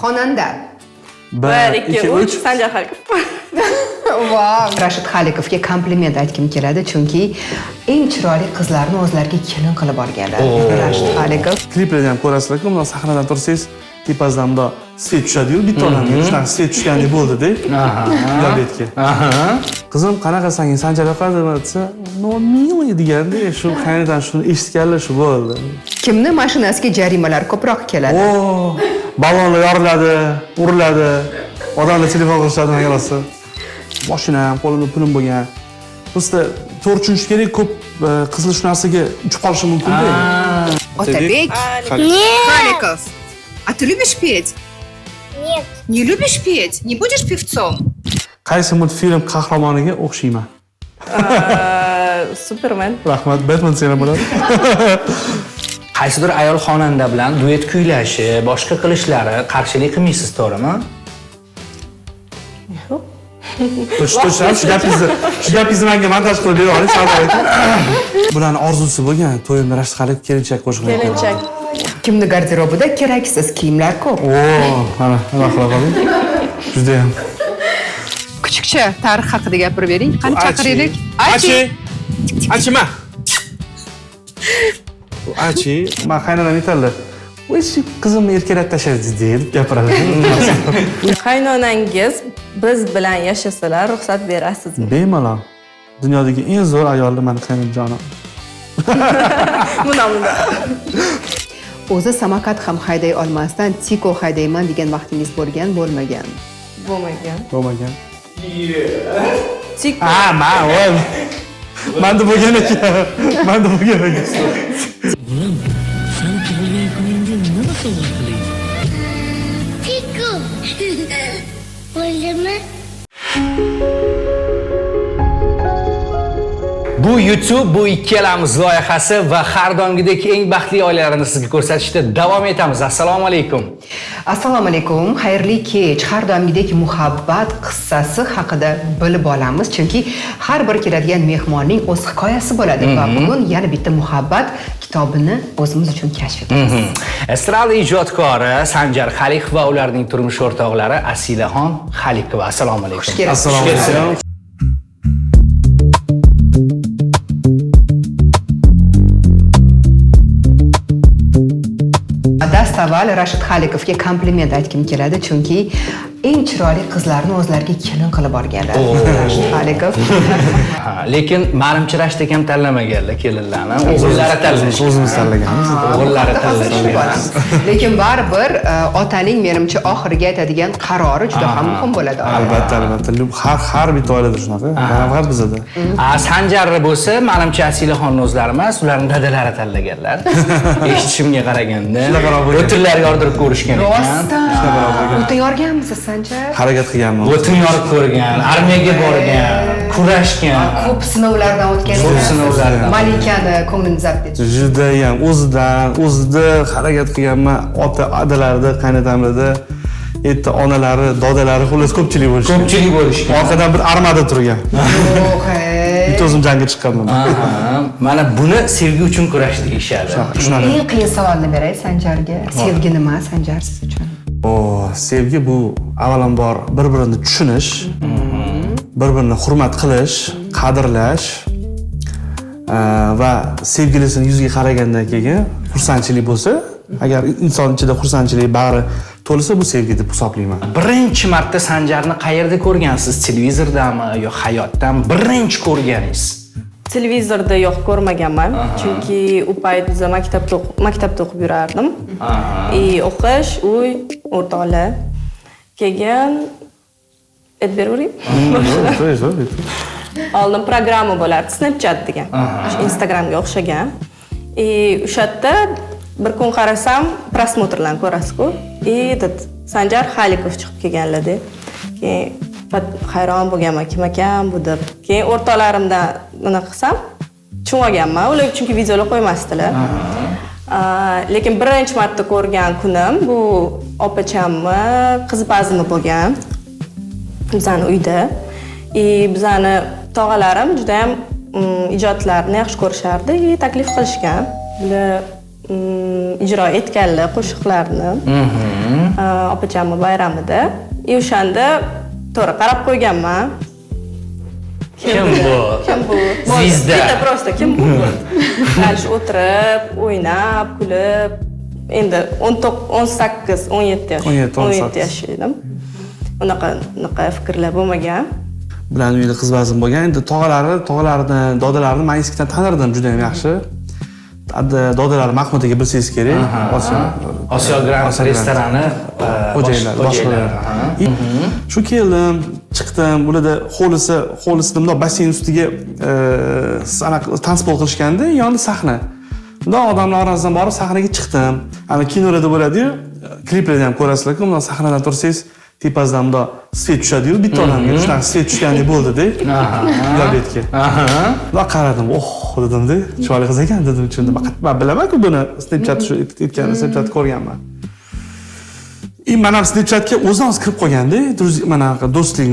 Xonanda. 1 2 3 Sanjar Xalikov. Vau! Rashid Xalikovga kompliment aytgim keladi, chunki eng chiroyli qizlarni o'zlariga kelin qilib olganlar. Rashid Xalikov. Kliplarda ham ko'rasizlar-ku, bundoq sahnadan tursangiz, tepasidan bundoq svet tushadi-yu, bitta odamga shunaqa svet tushgandek bo'ldi-da. Uyobetga. Qizim qanaqa sanga Sanjar yoqadimi desa, "No, милый" deganda, shu qayerdan shuni eshitganlar shu bo'ldi. Kimni mashinasiga jarimalar ko'proq keladi? O, ballonlar yoriladi, uriladi. Odamlar telefon qilishadi menga rosa. Mashinam, qo'limda pulim bo'lgan. Просто to'g'ri tushunish kerak, ko'p qizlar shu narsaga uchib qolishi mumkin-da. Otabek Xalikov. А ты любишь петь? Нет. Не любишь петь? Не будешь певцом? Qaysi multfilm qahramoniga o'xshayman? Superman. Rahmat, Batman seni bo'ladi. Qaysidir ayol xonanda bilan duet kuylashi, boshqa qilishlari qarshilik qilmaysiz, to'g'rimi? Yo'q. To'sh, shu gapingizni menga montaj qilib bera oling, Sardor aka. Bularni orzusi bo'lgan, to'yimda Rashid Xalikov kelinchak qo'shig'ini. Kelinchak. Kimni garderobida keraksiz kiyimlar ko'p? O, mana, nima qila qoling. Judayam. Kuchukcha tarix haqida gapirib bering. Qani chaqiraylik? Achi. Achima. Achi, men qaynonam aytadilar. O'zi qizimni erkalatib tashladi deb gapiradi. Qaynonangiz biz bilan yashasalar ruxsat berasizmi? Bemalol. Dunyodagi eng zo'r ayolni meni qaynonajonim. Bunda. O'zi samokat ham hayday olmasdan Tiko haydayman degan vaqtingiz bo'lgan, bo'lmagan? Bo'lmagan. Bo'lmagan. Tiko. Ha, men voy. Menda bo'lgan ekan. Menda bo'lgan ekan. O'g'lim, san tug'ilgan kuningda nima sovg'a qiling? Tiko. Bo'ldimi? Bu YouTube, bu ikkalamiz loyihasi va har doimgidek eng baxtli oilalarni sizga ko'rsatishda davom etamiz. Assalomu alaykum. Assalomu alaykum, xayrli kech. Har doimgidek muhabbat qissasi haqida bilib olamiz, chunki har bir keladigan mehmonning o'z hikoyasi bo'ladi va bugun yana bitta muhabbat kitobini o'zimiz uchun kashf etamiz. Estrada ijodkori Sanjar Xalikov va ularning turmush o'rtoqlari Asilaxon Xalikova. Assalomu alaykum. Xush kelibsiz. Assalomu alaykum. Dastavval Rashid Xalikovga kompliment aytgim keladi, chunki eng chiroyli qizlarni o'zlariga kelin qilib olganlar. Rashid Xalikov. Lekin manimcha Rashid akam tanlamaganlar kelinlarni, o'g'illari tanlashgan. O'zimiz tanlaganmiz. O'g'illari tanlashgan. Lekin baribir otaning menimcha oxirgi aytadigan qarori juda ham muhim bo'ladi. Albatta, albatta. Har bitta oilada shunaqa. Faqat bizada. Sanjarni bo'lsa, manimcha Asilaxonni o'zlari emas, ularning dadalari tanlaganlar. Eshitishimga qaraganda. O'tinlar yordirib ko'rishgan ekan. Rostdan. O'tin yorganmisiz, Sanjar? Harakat qilganman. O'tin yorib ko'rgan, armiyaga borgan, kurashgan. Ko'p sinovlardan o'tgan. Ko'p sinovlardan. Malikani ko'nglini zabt etdi. Judayam o'zida harakat qilganman. Ota adalarida, qaynotamlarda, erta onalari, dodalari, xullas ko'pchilik bo'lishgan. Ko'pchilik bo'lishgan. Orqadan bir armada turgan. Yo'q, hey. Bitta o'zim jangga chiqqanman. Mana buni sevgi uchun kurash deyishadi. Shunaqa. Eng qiyin savolni beray Sanjarga. Sevgi nima, Sanjar, siz uchun? O, sevgi bu avvalambor bir-birini tushunish, bir-birini hurmat qilish, qadrlash va sevgilisini yuziga qaragandan keyin xursandchilik bo'lsa, agar inson ichida xursandchilik bag'ri to'lsa, bu sevgi deb hisoblayman. Birinchi marta Sanjarni qayerda ko'rgansiz? Televizordami yo hayotdan birinchi ko'rganingiz? Televizorda yo'q, ko'rmaganman. Chunki u payt biz maktabda o'qib yurardim. И o'qish, uy, o'rtoqlar. Keyin aytib beraveraymi? Oldin programma bo'lardi, Snapchat degan. Instagramga o'xshagan. И o'sha yerda bir kun qarasam, prosmotrlarni ko'rasiz-ku. И этот Sanjar Xalikov chiqib kelganlar-da. Keyin hayron bo'lganman, kim ekan bu deb. Keyin o'rtoqlarimdan nima qilsam, tushunib olganman. Ular chunki videolar qo'ymasdilar. Lekin birinchi marta ko'rgan kunim bu opachamni qiz bazmi bo'lgan. Bizani uyda. И bizani tog'alarim juda ham ijodlarni yaxshi ko'rishardi и taklif qilishgan. Bular ijro etganlar qo'shiqlarni. Opachamni bayramida. O'shanda to'g'ri qarab qo'yganman. Kim bu? Kim bu? Звезда. Bitta prosta kim bu? Dalish o'tirib, o'ynab, kulib. Endi 18, 17 yosh. 17 yosh edim. Unaqa fikrlar bo'lmagan. Bilan uyda qiz bazm bo'lgan. Endi tog'alarini, dodalarini men eskidan tanirdim juda ham yaxshi. Dodalari Mahmud aka bilsangiz kerak. Osiyo Grand restorani xo'jayinlari, boshqalar. Shu keldim, chiqdim, ularda hovlisida bundoq basseyn ustiga tanspol qilishganda, yonida sahna. Bundoq odamlar orasidan borib sahnaga chiqdim. Ana kinolarda bo'ladi-yu, kliplarda ham ko'rasizlar-ku, bundoq sahnadan tursangiz, tepasidan bundoq svet tushadi-yu, bitta odamga shunaqa svet tushgandek bo'ldi-da. Diabetga. Bundoq qaradim, oh dedim-da, chiroyli qiz ekan dedim ichimda. Men bilaman-ku buni, Snapchat shu aytganini Snapchat ko'rganman. Men ham Snapchatga o'zim o'z kirib qolganda, mana do'stlik,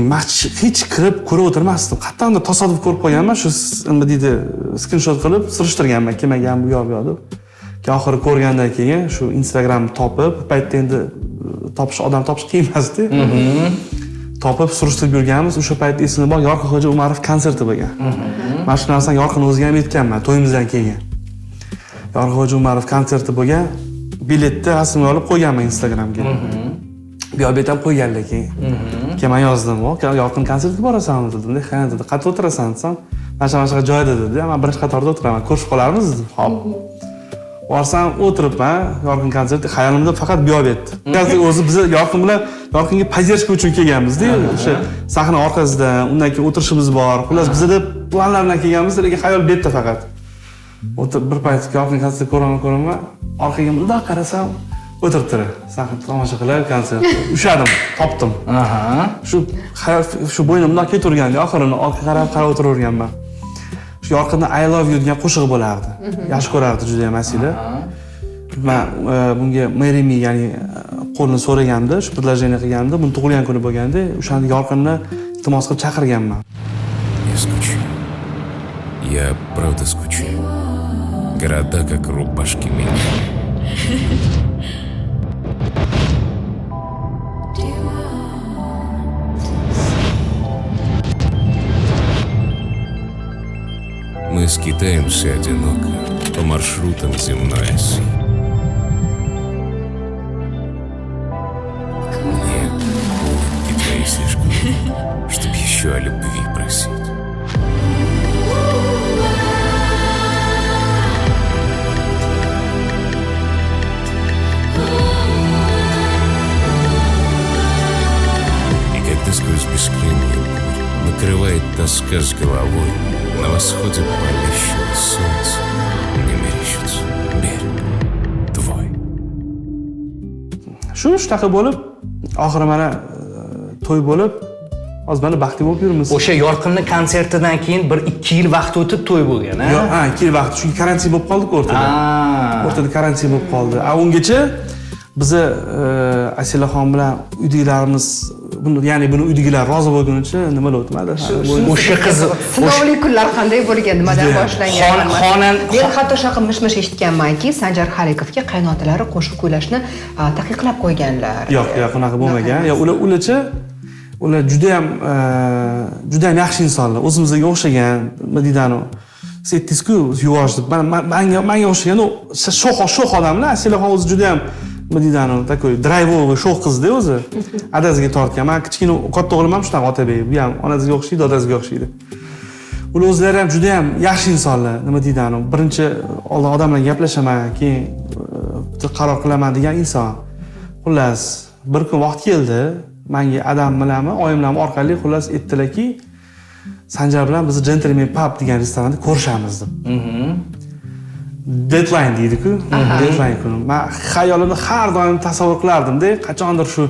hech kirib ko'rib o'tirmasdim. Qayerdandir tasodif ko'rib qolganman, shu nima deydi, skrinshot qilib surishtirganman, kim ekan bu yoq bu yoq deb. Keyin oxiri ko'rgandan keyin shu Instagramni topib, bu paytda endi topish, odam topish qiyin emasdi. Topib surishtirib yurganmiz. O'sha payt esimda bor, Yorqinxo'ja Umarov konserti bo'lgan. Mana shu narsani Yorqin o'ziga ham aytganman to'yimizdan keyin. Yorqinxo'ja Umarov konserti bo'lgan. Biletni rasmga olib qo'yganman Instagramga. Bu yoq bet ham qo'yganlar keyin. Keyin men yozdim, "Yorqin konsertga borasanmi?" dedim. "Ha" dedi. "Qayerda o'tirasan?" desam, "Mana shunaqa joyda" dedi. "Men birinchi qatorda o'tiraman, ko'rishib qolarmiz" dedim. Xo'p. Borsam o'tiribman, Yorqin konsert, xayolimda faqat bu yoq betdi. Konsert o'zi biz Yorqin bilan Yorqinga поддержка uchun kelganmiz-da, o'sha sahna orqasida, undan keyin o'tirishimiz bor. Xullas bizda planlar bilan kelganmiz, lekin xayol bu yerda faqat. O'tirib bir payt Yorqin konsert ko'raman, orqaga bundoq qarasam o'tirib turadi. Sahna tomosha qilib konsert. Ushadim, topdim. Shu xayol shu bo'ynim bundoq ketaverganda, oxirini orqaga qarab qarab o'tiraverganman. Shu Yorqinda I love you degan qo'shig'i bo'lardi. Yaxshi ko'rardi juda ham Asila. Men bunga marry me, ya'ni qo'lini so'raganimda, shu предложение qilganimda, buni tug'ilgan kuni bo'lganda, o'shanda Yorqinni iltimos qilib chaqirganman. Я скучаю. Я правда скучаю. Города как рубашки меня. Мы скитаемся одиноко по маршрутам земной оси. Мне улыбки твои слишком, чтоб еще о любви просить. И когда сквозь бескрайнюю бурю накрывает тоска с головой, на восходе палящего солнца мне мерещится берег твой. Shu shunaqa bo'lib, oxiri mana to'y bo'lib, hozir mana baxtli bo'lib yuribmiz. O'sha Yorqinni konsertidan keyin 1-2 yil vaqt o'tib to'y bo'lgan, ha? Yo'q, ha, 2 yil vaqt, chunki karantin bo'lib qoldi o'rtada. O'rtada karantin bo'lib qoldi. Ungacha biza Asilaxon bilan uydagilarimiz, buni, ya'ni buni uydagilar rozi bo'lgunicha nimalar o'tmadi. O'sha qiz sinovli kunlar qanday bo'lgan, nimadan boshlangan? Men hatto shunaqa mish-mish eshitganmanki, Sanjar Xalikovga qaynotalari qo'shiq kuylashni taqiqlab qo'yganlar. Yo'q, yo'q, unaqa bo'lmagan. Yo'q, ularcha ular juda ham yaxshi insonlar, o'zimizga o'xshagan, nima deydi, siz aytdingiz-ku, yuvosh deb. Menga o'xshagan, sho'x odamlar. Asilaxon o'zi juda ham nima deydi, такой драйвовый sho'x qizda o'zi. Adasiga tortgan. Men kichkina katta o'g'lim ham shunaqa Otabek, bu ham onasiga o'xshaydi, dadasiga o'xshaydi. Ular o'zlari ham juda ham yaxshi insonlar, nima deydi, birinchi oldin odam bilan gaplashaman, keyin qaror qilaman degan inson. Xullas, bir kun vaqt keldi, menga adam bilanmi, oyim bilan orqali xullas aytdilarki, Sanjar bilan biz Gentleman Pub degan restoranda ko'rishamiz deb. Deadline deydi-ku, deadline kuni. Men xayolimda har doim tasavvur qilardim-da, qachondir shu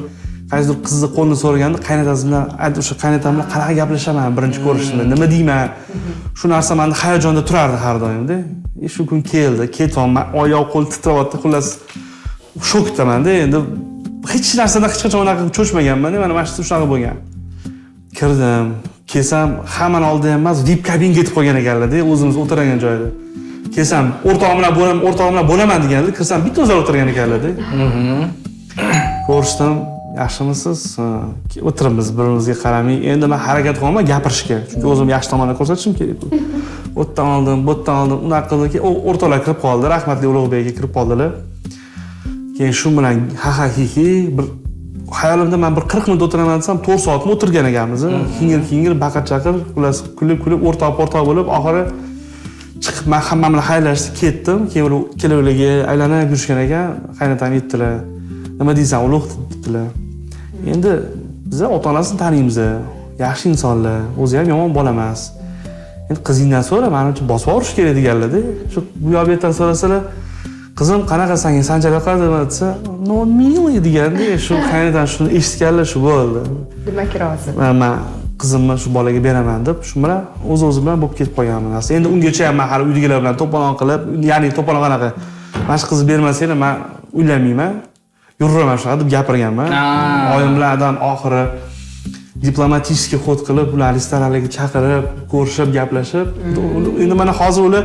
qaysidir qizni qo'lini so'raganda qaynotasi bilan, o'sha qaynotam bilan qanaqa gaplashaman birinchi ko'rishimda, nima deyman? Shu narsa meni hayajonda turardi har doim-da. Shu kun keldi, ketyapman, oyoq qo'l titrayapti, xullas shokdaman-da. Endi hech narsadan hech qachon unaqa cho'chmaganman-da, mana shu shunaqa bo'lgan. Kirdim, kelsam hammani oldida ham emas, VIP kabinga ketib qolgan ekanlar-da, o'zimiz o'tirgan joyda. Kelsam, o'rtog'im bilan bo'laman deganlar, kirsam bitta o'zlari o'tirgan ekanlar-da. Ko'rishdim, yaxshimisiz? O'tiramiz bir-birimizga qaramay. Endi men harakat qilaman gapirishga, chunki o'zim yaxshi tomonini ko'rsatishim kerak. U yerdan oldim, bu yerdan oldim, unaqa qildi ki, o'rtoqlar kirib qoldi, rahmatli Ulug'bek aka kirib qoldilar. Keyin shu bilan ha-ha-hi-hi bir hayolimda men bir 40 minut o'tiraman desam, 4 soatmi o'tirgan ekanmiz. Kingir-kingir baqir-chaqir, xullas kulib-kulib o'rtoq-o'rtoq bo'lib, oxiri chiqib men hammam bilan xayrlashib ketdim. Keyin ular ikkalovlariga aylanib yurishgan ekan, qaynotam aytdilar. Nima deysan, Ulug' debdilar. Endi biz ota-onasini taniymiz, yaxshi insonlar, o'zi ham yomon bola emas. Endi qizingdan so'ra, menimcha bosib yuborish kerak deganlar-da. Shu bu yoq bu yerdan so'rasalar, qizim qanaqa senga Sanjar yoqadimi desa, "No, mili" deganda, shu qaynotam shuni eshitganlar, shu bo'ldi. Demak, rozi. Men qizimni shu bolaga beraman deb, shu bilan o'z-o'zi bilan bo'lib ketib qolganman narsa. Endi ungacha ham men hali uydagilar bilan to'polon qilib, ya'ni to'polon qanaqa? Mana shu qizni bermasanglar, men uylanmayman, yuraman shunaqa deb gapirganman. Oyim bilan adam oxiri diplomatический xod qilib, ular restoranlarga chaqirib, ko'rishib, gaplashib. Endi mana hozir ular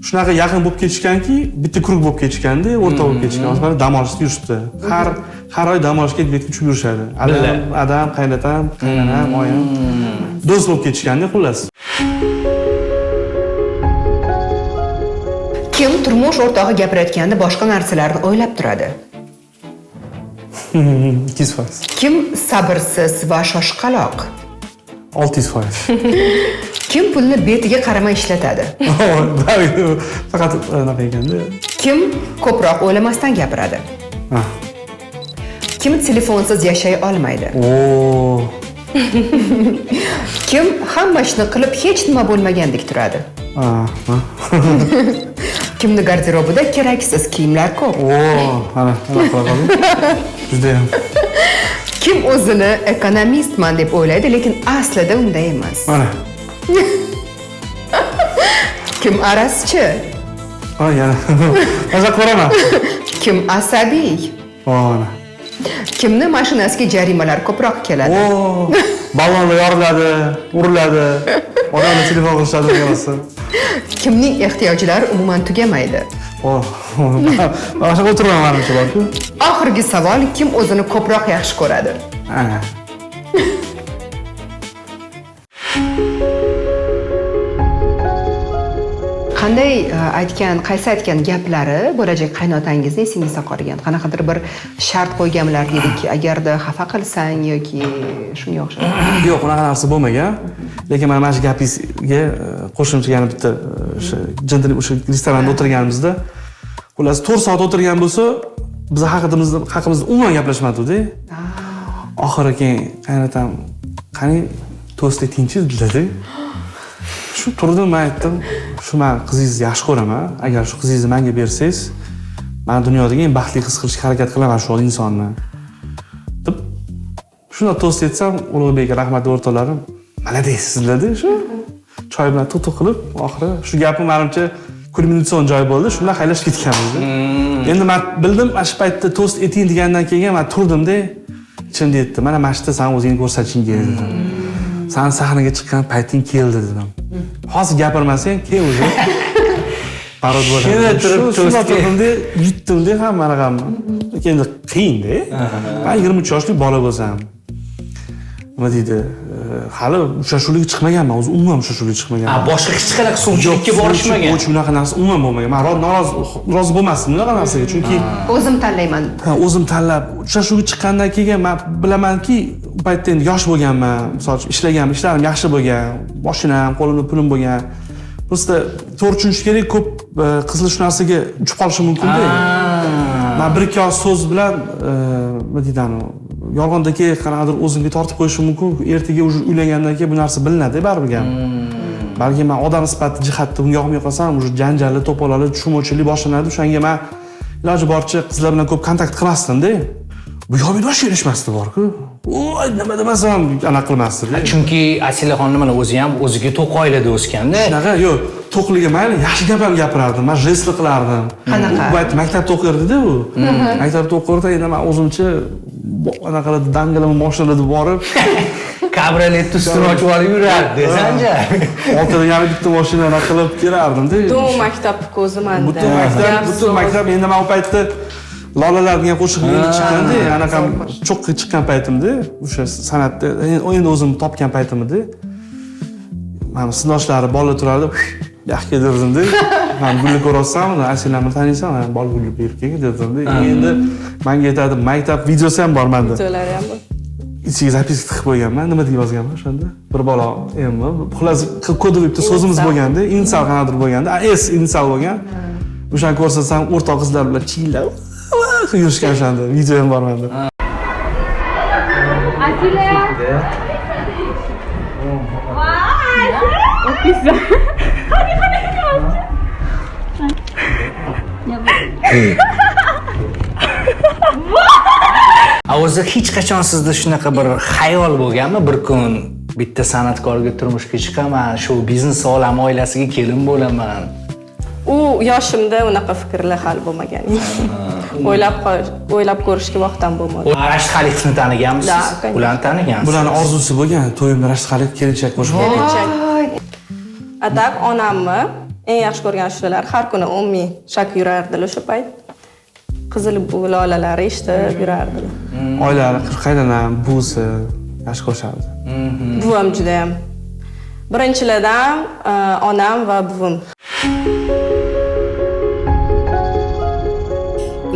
shunaqa yaqin bo'lib ketishganki, bitta kruг bo'lib ketishganda, o'rtoq bo'lib ketishgan. Hozir mana dam olishda yurishdi. Har oy dam olishga ketib yurishadi. Adam, qaynatam, qaynonam, oyim do'st bo'lib ketishganda, xullas. Kim turmush o'rtog'i gapirayotganda boshqa narsalarni o'ylab turadi? 200%. Kim sabrsiz va shoshqaloq? 600%. Kim pulni betiga qaramay ishlatadi? Faqat anaqa ekanda. Kim ko'proq o'ylamasdan gapiradi? Kim telefonsiz yashay olmaydi? Kim hamma ishni qilib hech nima bo'lmagandek turadi? Kimni garderobida keraksiz kiyimlar ko'p? Mana, mana qilib. Judayam. Kim o'zini ekonomistman deb o'ylaydi, lekin aslida unday emas? Mana. Kim arazchi? Yana. Maza ko'raman. Kim asabiy? Mana. Kimni mashinasiga jarimalar ko'proq keladi? Ballonlar yoriladi, uriladi, odamlar telefon qilishadi degansi. Kimning ehtiyojlari umuman tugamaydi? Mana shu o'tiraman manimcha borku. Oxirgi savol, kim o'zini ko'proq yaxshi ko'radi? Qanday aytgan, qaysi aytgan gaplari bo'lajak qaynotangizni esingizda qolgan? Qanaqadir bir shart qo'yganlar dedikki, agarda xafa qilsang yoki shunga o'xshagan. Yo'q, unaqa narsa bo'lmagan. Lekin mana shu gapingizga qo'shimcha yana bitta o'sha jentlmen o'sha restoranda o'tirganimizda, xullas 4 soat o'tirgan bo'lsa, biz haqimizda umuman gaplashmadik-da. Oxiri keyin qaynotam, qani to'st etingchi dedilar-da. Shu turdim, men aytdim, shu men qizingizni yaxshi ko'raman. Agar shu qizingizni menga bersangiz, men dunyodagi eng baxtli his qilishga harakat qilaman shu insonni. Deb shunda to'st etsam, Ulug'bek rahmatli o'rtoqlarim, mana deysizlar-da shu. Choy bilan tutuq qilib, oxiri shu gapim menimcha kulminatsion joy bo'ldi. Shu bilan xayrlashib ketganmiz. Endi men bildim, mana shu paytda to'st eting degandan keyin men turdim-da, ichimda aytdi, mana mana shu yerda sen o'zingni ko'rsatishing kerak dedim. Sen sahnaga chiqqan payting keldi dedim. Hozir gapirmasang, keyin o'zi parod bo'ladi. Shuni turdim-da, yutdim-da hammani hamma. Endi qiyin-da. Men 23 yoshli bola bo'lsam, nima deydi, hali uchrashuvga chiqmaganman, o'zi umuman uchrashuvga chiqmaganman. Boshqa hech qanaqa suvchilikka borishmagan. Hech unaqa narsa umuman bo'lmagan. Men rozi bo'lmasdim unaqa narsaga, chunki o'zim tanlayman. Ha, o'zim tanlab uchrashuvga chiqqandan keyin men bilamanki, u paytda endi yosh bo'lganman, misol uchun ishlaganman, ishlarim yaxshi bo'lgan, mashinam, qo'limda pulim bo'lgan. Prosta to'g'ri tushunish kerak, ko'p qizlar shu narsaga uchib qolishi mumkin-da. Men bir ikki og'iz so'z bilan nima deydi, yolg'ondagi qanaqadir o'zimga tortib qo'yishim mumkin. Ertaga уже uylangandan keyin bu narsa bilinadi baribir ham. Balki men odam sifatida jihatda unga yoqmay qolsam, уже janjalli, to'polonli, tushunmovchilik boshlanadi. O'shanga men iloji boricha qizlar bilan ko'p kontakt qilmasdim-da. Bu yo'q bosh erishmasdi bor-ku. Voy, nima demasam anaqa qilmasdi. Chunki Asilaxonni mana o'zi ham o'ziga to'q oilada o'sganda. Shunaqa, yo'q, to'qligi mayli, yaxshi gap ham gapirardim, men jestli qilardim. Qanaqa? U payt maktabda o'qirdi-da u. Maktabda o'qirdi, endi men o'zimcha anaqalarda dangalama mashinalarda borib, Kabrioletni ustini ochib olib yurardi, Sanjar. Oltida yana bitta mashinani qilib kelardim-da. Butun maktabni ko'zi manda. Butun maktab, butun maktab endi men u paytda Lolalar degan qo'shiq endi chiqqanda, anaqa cho'qqa chiqqan paytimda, o'sha san'atda endi o'zimni topgan paytim edi. Mana sinfdoshlari bola turardi, yaxshi derdim-da. Men gulni ko'ryapsanmi, Asilani taniysan, mana bola gulni berib kelgin derdim-da. Endi menga aytadi, maktab videosi ham bor menda. Videolari ham bor. Ichiga zapiska tiqib qo'yganman. Nima deb yozganman o'shanda? Bir bola emmi, xullas kodovый bitta so'zimiz bo'lganda, initsial qanaqadir bo'lganda, S initsial bo'lgan. O'shani ko'rsatsam, o'rtoq qizlar bilan chiyillab yurishgan o'shanda. Video ham bor menda. Asila. O'zi hech qachon sizda shunaqa bir xayol bo'lganmi? Bir kun bitta san'atkorga turmushga chiqaman, shu biznes olami oilasiga kelin bo'laman. U yoshimda unaqa fikrlar hali bo'lmagan. O'ylab ko'rishga vaqt ham bo'lmadi. Rashid Xalikovni taniganmisiz? Ularni tanigansiz. Bularni orzusi bo'lgan, to'yimda Rashid Xalikov kelinchak qo'shib. Kelinchak. Atak onamni eng yaxshi ko'rgan shular har kuni 10 ming shak yurardilar o'sha payt. Qizil lolalari eshitib yurardilar. Oilalari, qaynonam, buvisi yaxshi ko'rishardi. Buvam juda ham. Birinchilardan onam va buvim.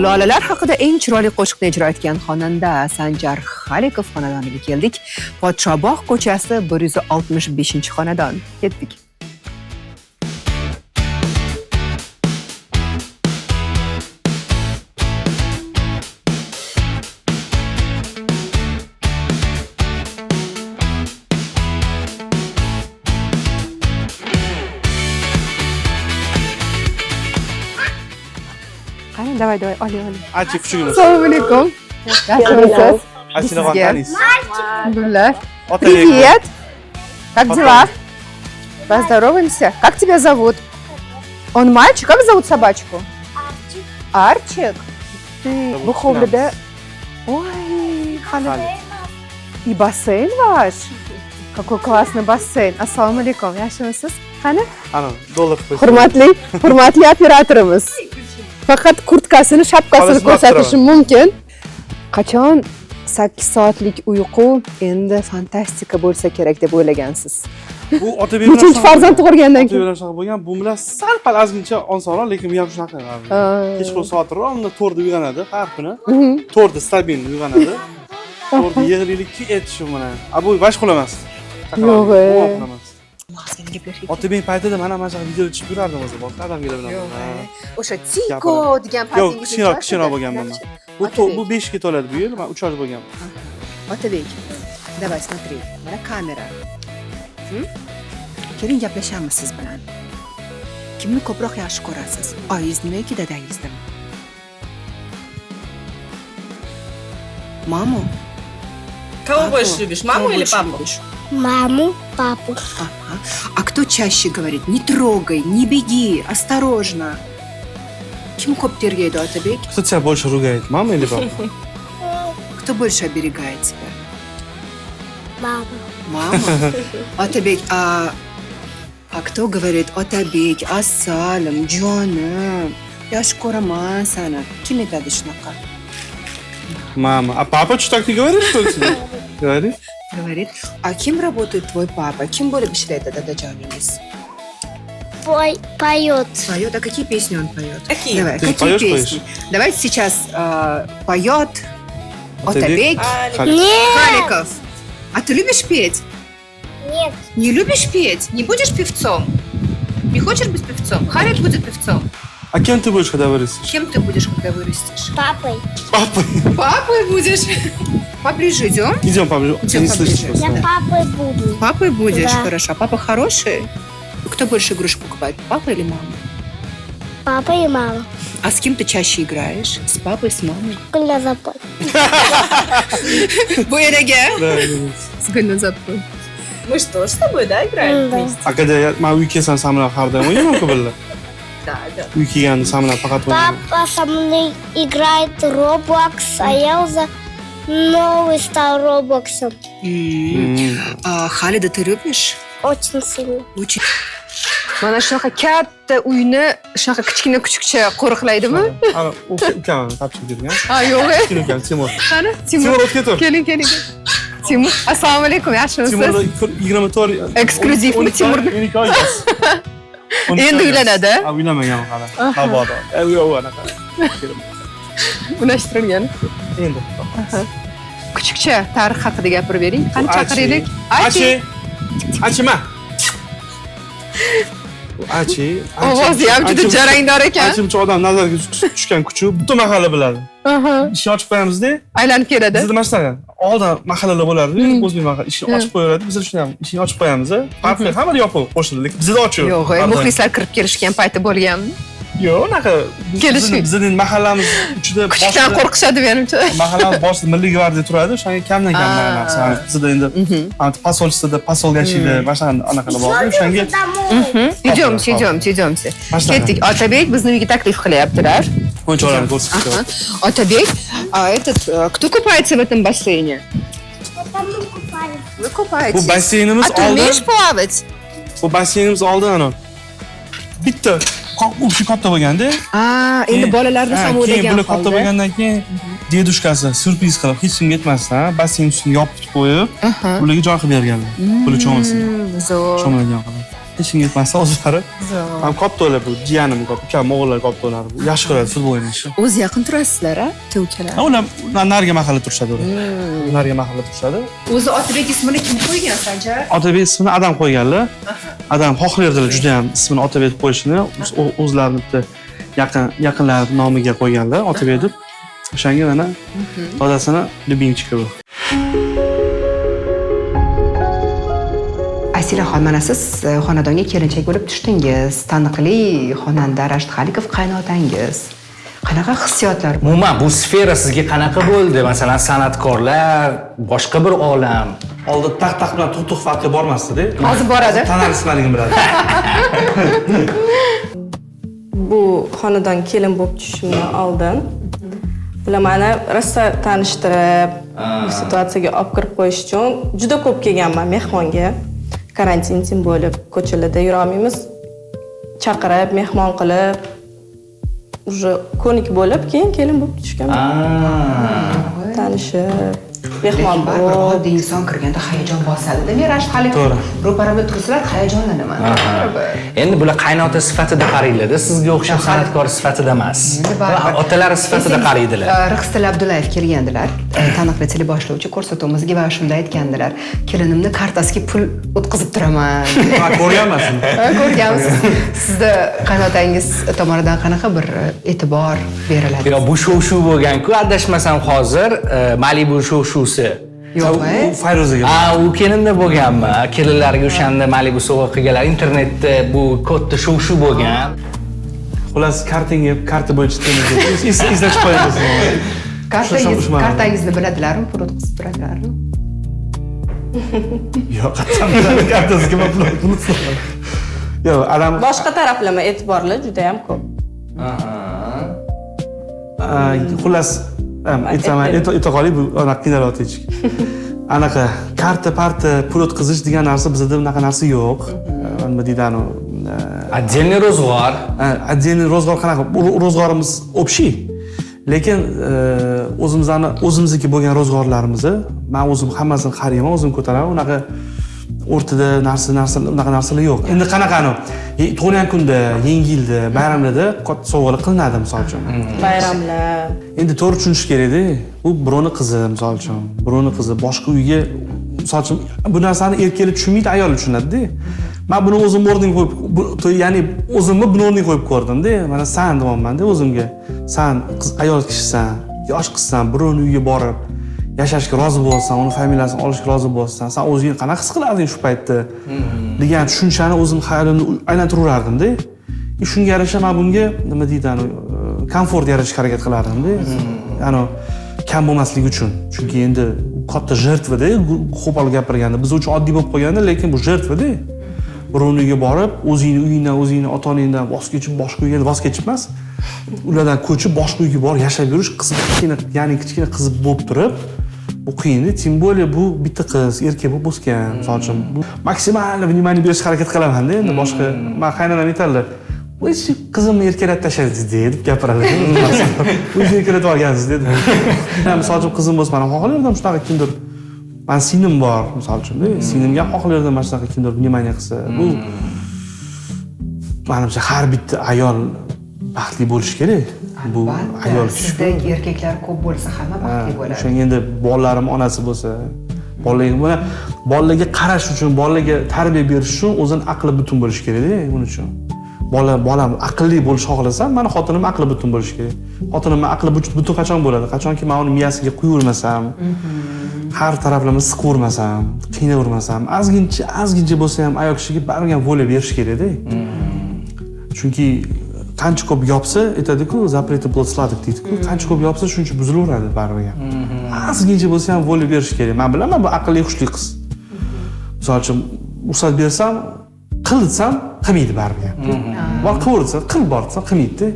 Lolalar haqida eng chiroyli qo'shiqni ijro etgan xonanda Sanjar Xalikov xonadoniga keldik. Podshobog' ko'chasi 165-xonadon. Ketdik. Давай, давай, Оля, Оля. Achi kuchugimiz. Assalomu alaykum. Yaxshimisiz? Asila taniysiz. Gullar. Привет. Как дела? Поздороваемся. Как тебя зовут? Он мальчик? Как зовут собачку? Арчик. Арчик? Ты bu hovlida... Ой, Халид. И бассейн ваш? Какой классный бассейн. Assalomu alaykum. Yaxshimisiz? Qani? Ana, dollar qo'ysin. Hurmatli operatorimiz. Faqat kurtkasini, shapkasini ko'rsatishim mumkin. Qachon 8 soatlik uyqu endi fantastika bo'lsa kerak deb o'ylagansiz? Bu Otabek nechinchi farzand tug'ilgandan keyin? Otabek shunaqa bo'lgan, bu bilan sal-pal ozgincha osonroq, lekin bu ham shunaqa. Kechqurun soat ровно 4da uyg'onadi har kuni. 4da stabil uyg'onadi. 4da yig'laylikki etishi bilan. A bu bosh uxlamas. Yo'q. Otabek paytida mana shunaqa videolar tushib yurardim o'zi, boshqa odamlar bilan. O'sha Tiko degan paytingiz. Yo'q, kichikroq bo'lganman. Bu 5 ga to'ladi bu yil, men 3 yosh bo'lganman. Otabek, давай смотри, mana kamera. Keling gaplashamiz siz bilan. Kimni ko'proq yaxshi ko'rasiz? Oyingizni yoki dadangizni? Маму? Кого больше любишь, маму или папу? Маму, папу. Ага. А кто чаще говорит, не трогай, не беги, осторожно? Kim ko'p tergaydi, Otabek? Кто тебя больше ругает, мама или папа? Кто больше оберегает тебя? Мама. Мама? Otabek, а кто говорит, Otabek, asalim, jonim, yaxshi ko'raman sani? Kim aytadi shunaqa? Мама. А папа что, так не говорит, что ли, тебе? Говорит? Говорит. А кем работает твой папа? Kim bo'lib ishlaydi dadajoningiz? Поет. Поет. А какие песни он поет? Какие? Давай, Ты какие поешь, песни? Поешь? Давайте сейчас поет Otabek Халиков. А ты любишь петь? Нет. Не любишь петь? Не будешь певцом? Не хочешь быть певцом? Халик будет певцом. А кем ты будешь, когда вырастешь? Кем ты будешь, когда вырастешь? Папой. Папой. Папой будешь? Поближе идем? Идем поближе. Идем Не слышишь поближе. Я папой буду. Папой будешь? Да. Хорошо. А папа хороший? Кто больше игрушек покупает, папа или мама? Папа и мама. А с кем ты чаще играешь? С папой, с мамой? Гульназапой. Буэнаге? Да. С Гульназапой. Мы что, с тобой, да, играем вместе? А когда я man uyga kelsam sen bilan har doim o'ynayman-ku birga. Да, да. Uyga kelganda sen bilan faqat o'ynayman. Папа со мной играет Roblox, а я уже Новый стал Роблоксом. А Халида ты любишь? Очень сильно. Очень. Mana shunaqa katta uyni shunaqa kichkina kuchukcha qo'riqlaydimi? Ana ukam topshirib bergan. Ha, yo'q. Kichkina ukam Timur. Qani, Timur. Timur, o'tga tur. Keling, keling. Timur, assalomu alaykum, yaxshimisiz? Timurni 24 Eksklyuzivmi Timurni? 12 oy yosh. Endi uylanadi? Ha, uylanmagan hali. Mabodo. Yo'q, anaqa. Unashtirilgan. Endi. Kuchukcha tarix haqida gapirib bering. Qani chaqiraylik? Achi. Achima. Achi. Ovozi ham juda jarangdor ekan. Achimcha odam nazarga tushgan kuchuk butun mahalla biladi. Ishni ochib qo'yamizda, aylanib keladi. Bizda mana shunaqa. Oldin mahallalar bo'lardi, o'zbek mahalla ishni ochib qo'yaveradi. Biz shuni ham ishni ochib qo'yamiz. Farqi hamma yopiq qo'shildi, lekin bizda ochiq. Yo'q, muxlislar kirib kelishgan payti bo'lganmi? Yo'q, unaqa bizning mahallamiz ichida kuchukdan qo'rqishadi menimcha. Mahallamiz boshida Milliy gvardiya turadi, o'shanga kamdan kam narsa. Bizda endi posolstvoda posol yashaydi, mana shunaqa anaqalar bor. O'shanga Идёмте, идёмте, идёмте. Ketdik. Otabek bizni uyga taklif qilyaptilar. O'yinchoqlarni ko'rsatib. Otabek, а этот кто купается в этом бассейне? Это мы купаемся. Вы купаетесь. Bu basseynimiz oldin. А ты умеешь плавать? Bu basseynimiz oldin ana bitta o'sha katta bo'lganda. Endi bolalarni ham o'ylagan. Keyin bular katta bo'lgandan keyin dedushkasi syurpriz qilib hech kimga aytmasdan basseyn ustini yopib qo'yib, ularga joy qilib berganlar. Bular cho'milsin. Zo'r. Cho'miladigan qilib. Hech kimga aytmasdan o'zlari. Ham katta o'lar bu jiyanim katta, ukam o'g'illar katta o'lar. Yaxshi ko'radi futbol o'ynashni. O'zi yaqin turasizlar, a? Ukalar. Ular narigi mahalla turishadi ular. Narigi mahalla turishadi. O'zi Otabek ismini kim qo'ygan, Sanjar? Otabek ismini adam qo'yganlar. Adam xohlardilar juda ham ismini Otabek deb qo'yishini, o'zlarini bitta yaqinlar nomiga qo'yganlar Otabek deb. O'shanga mana dadasini любимчики bu. Asilaxon, mana siz xonadonga kelinchak bo'lib tushdingiz. Taniqli xonanda Rashid Xalikov qaynotangiz. Qanaqa hissiyotlar? Umuman bu sfera sizga qanaqa bo'ldi? Masalan, san'atkorlar, boshqa bir olam. Oldin taq-taq bilan tuq-tuq farqi bormasdi-da. Hozir boradi. Tanalisi nimaligini biladi. Bu xonadon kelin bo'lib tushishimdan oldin bular meni rosa tanishtirib, bu situatsiyaga olib kirib qo'yish uchun juda ko'p kelganman mehmonga. Karantin tim bo'lib, ko'chalarda yura olmaymiz. Chaqirib, mehmon qilib, уже ko'nik bo'lib, keyin kelin bo'lib tushganman. Tanishib, mehmon bo'lib. Oddiy inson kirganda hayajon bosadi-da. Men Rashid Xalikov ro'paramda tursalar hayajonlanaman. Endi bular qaynota sifatida qaraydilar-da, sizga o'xshab san'atkor sifatida emas. Otalari sifatida qaraydilar. Rixstil Abdullayev kelgandilar, taniqli teleboshlovchi ko'rsatuvimizga va shunda aytgandilar, kelinimni kartasiga pul o'tkazib turaman. Ha, ko'rganmisiz? Ko'rganmisiz. Sizda qaynotangiz tomonidan qanaqa bir e'tibor beriladi? Yo'q, bu shov-shuv bo'lgan-ku, adashmasam hozir Malibu shov-shuvsi. Yo'q, u Fayruzaga. Ha, u kelinda bo'lganmi? Kelinlarga o'shanda Malibu sovg'a qilganlar, internetda bu katta shov-shuv bo'lgan. Xullas, kartinga, karta bo'yicha izlashib qo'yamiz. Kartangizni biladilarmi, pul o'tkazib turadilarmi? Yo'q, qattan biladi, kartasiga men pul o'tkazib. Yo'q, adam boshqa taraflama e'tiborlar juda ham ko'p. Xullas, aytaman, ayta qoling, bu anaqa qiynalyapti hech. Anaqa karta, parta, pul o'tkazish degan narsa bizda bunaqa narsa yo'q. Nima deydi, anu отдельный ro'zg'or. Отдельный ro'zg'or qanaqa? Ro'zg'orimiz общий. Lekin o'zimizni o'zimizniki bo'lgan ro'zg'orlarimizni men o'zim hammasini qarayman, o'zim ko'taraman. Unaqa o'rtada narsa unaqa narsalar yo'q. Endi qanaqa anu tug'ilgan kunda, yangi yilda, bayramlarda katta sovg'alar qilinadi misol uchun. Bayramlar. Endi to'g'ri tushunish kerakda. Bu birovning qizi misol uchun, birovning qizi boshqa uyga misol uchun bu narsani erkaklar tushunmaydi, ayol tushunadi-da. Men buni o'zim o'rniga qo'yib, ya'ni o'zimni buni o'rniga qo'yib ko'rdim-da. Mana san deyapman-da o'zimga. San qiz, ayol kishisan, yosh qizsan, birovning uyiga borib yashashga rozi bo'lsan, uni familiyasini olishga rozi bo'lsan, san o'zingni qanaqa his qilarding shu paytda degan tushunchani o'zim xayolimda aylantirardim-da. Shunga yarasha men bunga nima deydi, komfort yaratishga harakat qilardim-da. Ya'ni kam bo'lmasligi uchun. Chunki endi katta жертва-da, qo'pol gapirganda biz uchun oddiy bo'lib qolganda, lekin bu жертва-da. Birovning uyiga borib, o'zingni uyingdan, o'zingni ota-onangdan voz kechib, boshqa uyga voz kechib emas, ulardan ko'chib boshqa uyga borib yashab yurish qiz kichkina, ya'ni kichkina qiz bo'lib turib, Bu qiyinda, тем более bu bitta qiz, erkak bo'lib o'sgan, misol uchun. Bu maksimal внимание berishga harakat qilaman-da endi boshqa. Man qaynonam aytadilar, "O'zi qizimni erkalatib tashladingiz" deb gapiradi. "O'zi erkalatib olgansiz" dedi. Misol uchun qizim bo'lsa, man ham xohlardim shunaqa kimdir. Man singlim bor, misol uchun-da, singlimga ham xohlardim mana shunaqa kimdir внимание qilsa. Bu manimcha har bitta ayol baxtli bo'lishi kerak. Bu ayol Albatta, kishi. sizdek erkaklar ko'p bo'lsa, hamma baxtli bo'ladi. O'shanga endi bolalarim onasi bo'lsa, bolalarga buni bolalarga qarash uchun, bolalarga tarbiya berish uchun o'zini aqli butun bo'lishi kerakda, buning uchun. Bolam aqlli bo'lish xohlasam, mani xotinim aqli butun bo'lishi kerak. Xotinimni aqli butun qachon bo'ladi? Qachonki men uni miyasiga quyavermasam, har taraflama siqavermasam, qiynavermasam, ozgincha ozgincha bo'lsa ham ayol kishiga baribir ham воля berish kerakda. Chunki qancha ko'p yopsa, aytadi-ku, "Запреты плод сладок" deydi-ku, qancha ko'p yopsa, shuncha buzilaveradi baribir ham. Ozgincha bo'lsa ham воля berish kerak. Men bilaman, bu aqlli, hushli qiz. Misol uchun, ruxsat bersam, qil desam, qilmaydi baribir ham. Bor qilaver desam, qil bor desam, qilmaydi-da.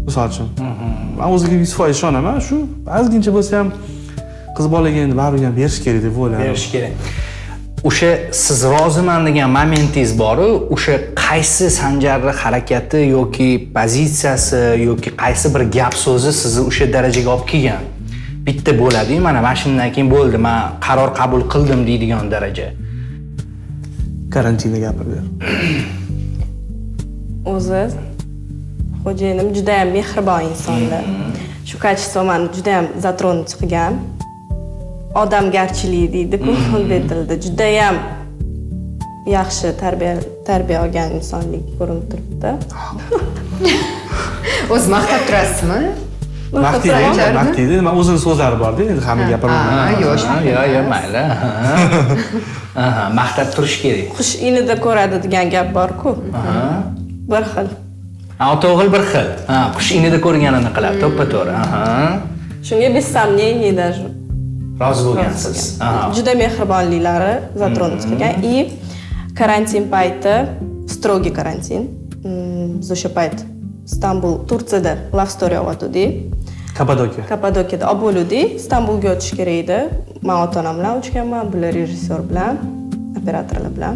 Misol uchun. Men o'ziga 100% ishonaman, shu ozgincha bo'lsa ham qiz bolaga endi baribir ham berish kerak deb o'ylayman. Berish kerak. O'sha siz roziman degan momentingiz boru, o'sha qaysi Sanjarni harakati yoki pozitsiyasi yoki qaysi bir gap so'zi sizni o'sha darajaga olib kelgan? Bitta bo'ladi-yu, mana shundan keyin bo'ldi, men qaror qabul qildim deydigan daraja. Karantinda gapirib ber. O'zi xo'jayinim juda ham mehribon insonlar. Shu качество mani juda ham затронуть qilgan. Odamgarchilik deydi-ku o'zbek tilida. Juda ham yaxshi tarbiya olgan insonlik ko'rinib turibdi. O'zi maqtab turasizmi? Maqtaydi, Sanjarni? maqtaydi. Man o'zini so'zlari bor-da, endi hamma gapiraman. Ha, yo'q, Yo, mayli. Aha, maqtab turish kerak. Qush inida ko'radi degan gap bor-ku. Bir xil. Ha, ota o'g'il bir xil. Ha, qush inida ko'rganini qiladi, to'ppa-to'g'ri. Aha. Shunga без сомнений даже. Rozi bo'lgansiz. Aha. Juda mehribonliklari затронуть qilgan. И karantin payti, строгий karantin. Biz o'sha payt Istanbul, Turtsiyada love story olyotgandik. Kapadokiya. Kapadokiyada olib bo'luvdik. Istanbulga o'tish kerak edi. Man ota onam bilan uchganman, bular rejissyor bilan, operatorlar bilan.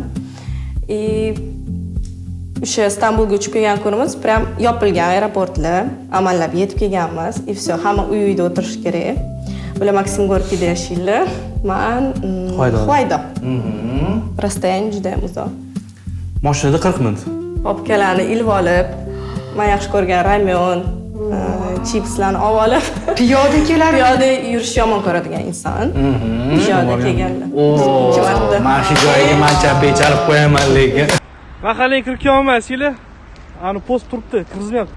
И o'sha Istanbulga uchib kelgan kunimiz прям yopilgan aeroportlar, amallab yetib kelganmiz. И все, hamma uy uyda o'tirish kerak. Bular Maksim Gorkiyda yashaydilar. Man Huyaydoda. Huyaydo. Расстояние juda ham uzoq. Mashinada 40 minut. Papkalarni ilib olib, man yaxshi ko'rgan ramyon, chipslarni olib olib, Piyoda kelarmi? Piyoda yurishni yomon ko'radigan inson. Piyoda kelganlar. Oo, Ikki marta. mana shu joyiga man chappa chalib qo'yaman lekin. Mahallaga kirib kelolmaysizlar. Ani post turibdi, kirgizmayapti.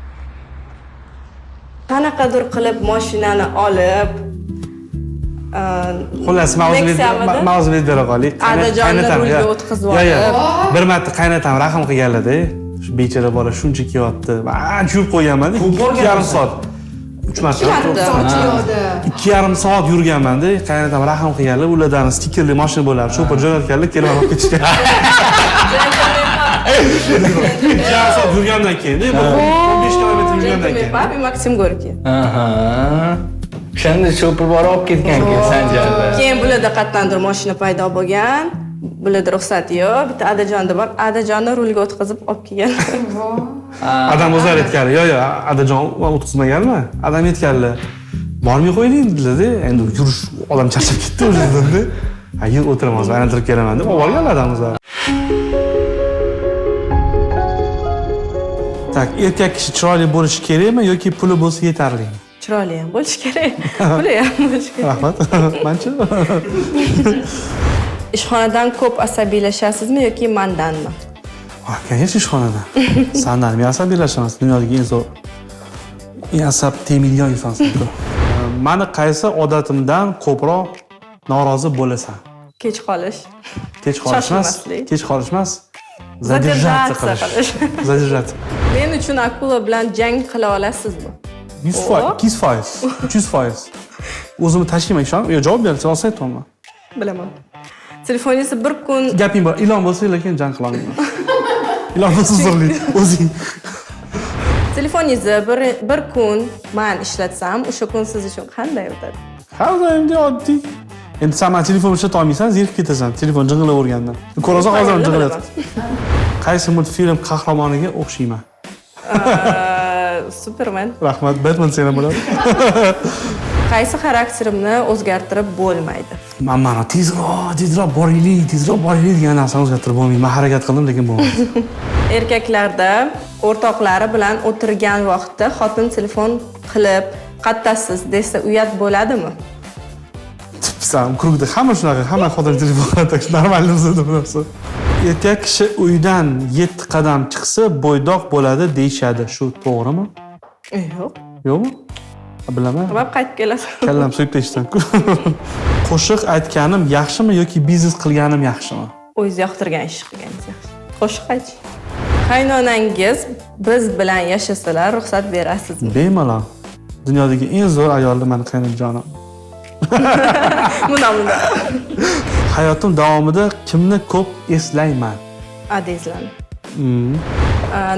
Qanaqadir qilib mashinani olib, Xullas, mavzuni Nexia'midi? Mavzuni aytib bera qolaylik. Adajonni rulga o'tqizib Yo. olib. Bir marta qaynatam rahm qilganlar-da. Shu bechora bola shuncha kelyapti. Man ancha yurib qo'yganman-da. 2,5 soat. 3 marta. Marta. Piyoda. 2,5 soat yurganman-da. Qaynatam rahm qilganlar, ulardan stikerli mashina bo'lardi. Shopir jo'natganlar, kelib olib ketishgan. 2,5 soat yurgandan keyin, 15 kilometr yurgandan keyin. Papi Maksim Gorkiy. Aha. O'shanda shopir borib olib ketgan keyin Sanjarni. Keyin bularda qayerdandir mashina paydo bo'lgan. Bularda ruxsati yo'q. Bitta Adajonda bor. Adajonni rulga o'tqizib olib kelgan. Adam o'zlari aytganlar, yo'q, yo'q, Adajon o'tkazmaganmi? Adam aytganlar. Bormay qo'yding dedilar-da. Endi yurish odam charchab ketdi o'sha dedimda. Ha, yur o'tiraman, hozir aylantirib kelaman deb olib borganlar adam o'zlari. Так, erkak kishi chiroyli bo'lishi kerakmi yoki puli bo'lsa yetarlimi? Chiroyli ham bo'lishi kerak. Puli ham bo'lishi kerak. Rahmat. Manchi? Ishxonadan ko'p asabiylashasizmi yoki mandanmi? Ah, конечно, ishxonadan. Sandan men asabiylashaman. Dunyodagi eng zo'r, eng asab tegmaydigan insonsan. Mani qaysi odatimdan ko'proq norozi bo'lasan? Kech qolish. Kech qolish emas, Shoshilmaslik. kech qolish emas. Задержаться Задержаться qilish. qilish. Задержаться. Men uchun akula bilan jang qila olasizmi? 100%, 200%, 300%. O'zimni tashlayman, ishon. Yo, javob ber, sen olsang aytyapman. Bilaman. Telefoningizni bir kun Gaping bor, ilon bo'lsa lekin jang qila olmayman. Ilon bo'lsa zo'rlik, o'zing. Telefoningizni bir kun man ishlatsam, o'sha kun siz uchun qanday o'tadi? Har doimdek oddiy. Endi sen mana telefon ishlata olmaysan, zerikib ketasan, telefon jing'ilavergandan. Ko'rasan hozir ham jing'ilayapti. Qaysi multfilm qahramoniga o'xshayman? Superman. Rahmat, Batman sen ham bo'ladi. Qaysi xarakterimni o'zgartirib bo'lmaydi? Men mana tezroq boraylik, tezroq boraylik degan narsani o'zgartirib bo'lmaydi. Men harakat qildim, lekin bo'lmadi. Erkaklarda o'rtoqlari bilan o'tirgan vaqtda xotin telefon qilib, "Qattasiz" desa uyat bo'ladimi? San krugda hamma shunaqa, hamma xotin telefon qiladi, normal narsa bu narsa. Erkak kishi uydan 7 qadam chiqsa bo'ydoq bo'ladi deyshadi. Shu to'g'rimi? Yo'q. Yo'qmi? Bilaman. Nima qaytib kelasiz? Kallam so'yib tashdan-ku. Qo'shiq aytganim yaxshimi yoki biznes qilganim yaxshimi? O'zingiz yoqtirgan ish qilganingiz yaxshi. Qo'shiq aytish. Qaynonangiz biz bilan yashasalar ruxsat berasizmi? Bemalol. Dunyodagi eng zo'r ayolni meni qaynonajonim. Bunda. Hayotim davomida kimni ko'p eslayman? Adezlarni.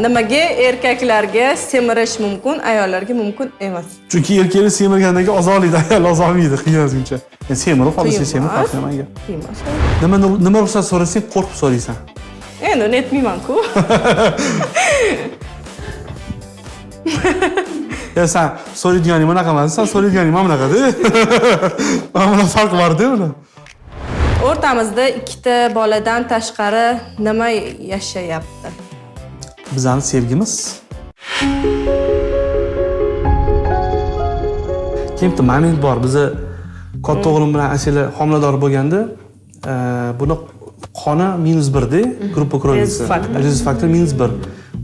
Nimaga erkaklarga semirish mumkin, ayollarga mumkin emas? Chunki erkaklar semirgandan keyin ozoliydi, ayol ozolmaydi, qiyin o'zingcha. Yani semirib qolsa semirib qolsa. Nima ruxsat so'rasang qo'rqib so'raysan. Endi uni aytmayman-ku. Ya sen so'raydiganing bunaqa emas, sen so'raydiganing mana bunaqada. Mana buni farq bor-da uni. O'rtamizda ikkita boladan tashqari nima yashayapti? Bizning sevgimiz. Keyin bitta moment bor. Biza katta o'g'lim bilan Asela homilador bo'lganda, buni qoni -1 da, gruppa krovisi. Rhesus faktor -1.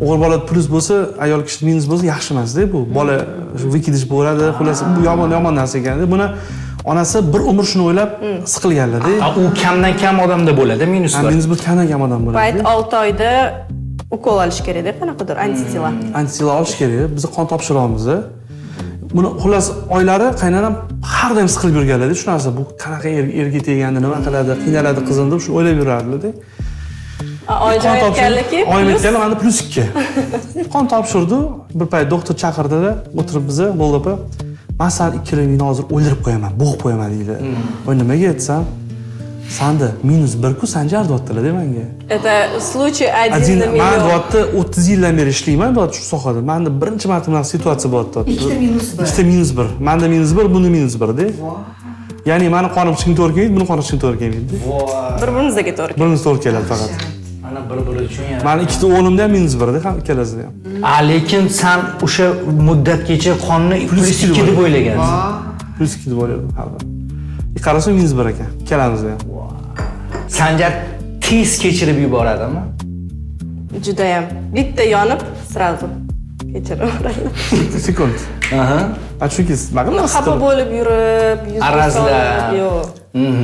O'g'il bola plus bo'lsa, ayol kishi minus bo'lsa yaxshi emas-da bu. Bola vikidish bo'ladi, xullas bu yomon narsa ekanda. Buni onasi bir umr shuni o'ylab siqilganlar-da. U kamdan kam odamda bo'ladi, -1. -1 kamdan kam odam bo'ladi. Payt 6 oyda ukol olish kerak-da, qanaqadir antitela. Antitela olish kerak. Biz qon topshiramiz. Buni xullas oylari qaynonam har doim siqilib yurganlar-da shu narsa. Bu qanaqa erga tegandi, nima qiladi, qiynaladi qizim deb shuni o'ylab yurardilar-da. Oyim aytganlarki, oyim aytganlar menda +2. Qon topshirdi. Bir payt doktor chaqirdi-da, o'tirib bizni, bo'ldi opa, "Men seni ikkalangni hozir o'ldirib qo'yaman, bo'g'ib qo'yaman" deydi. Voy nimaga aytsam, "Senda -1 ku Sanjar" deyaptilar-da menga. Это случай 1 на миллион. Men deyapti 30 yildan beri ishlayman deyapti shu sohada. Menda birinchi marta bunaqa situatsiya bo'lyapti. Ikkita -1. Ikkita -1. Menda -1, bunda -1 da. Ya'ni meni qonim hech kimga to'g'ri kelmaydi, buni qoni hech kimga to'g'ri kelmaydi. Bir-birimizga to'g'ri keladi. Bir-birimizga to'g'ri keladi faqat. Ana bir-biri uchun yana. Meni ikkita o'g'limda ham -1 da, ham ikkalasida ham. Lekin sen o'sha muddatgacha qonni +2 deb o'ylagansan. +2 deb o'yladim har bir. Qarasam -1 ekan, ikkalamizda ham. Sanjar tez kechirib yuboradimi? Juda ham. Bitta yonib, sразу kechirib yuboradi. Sekund. Aha. Chunki nima xafa bo'lib yurib, arazlab. Yo'q.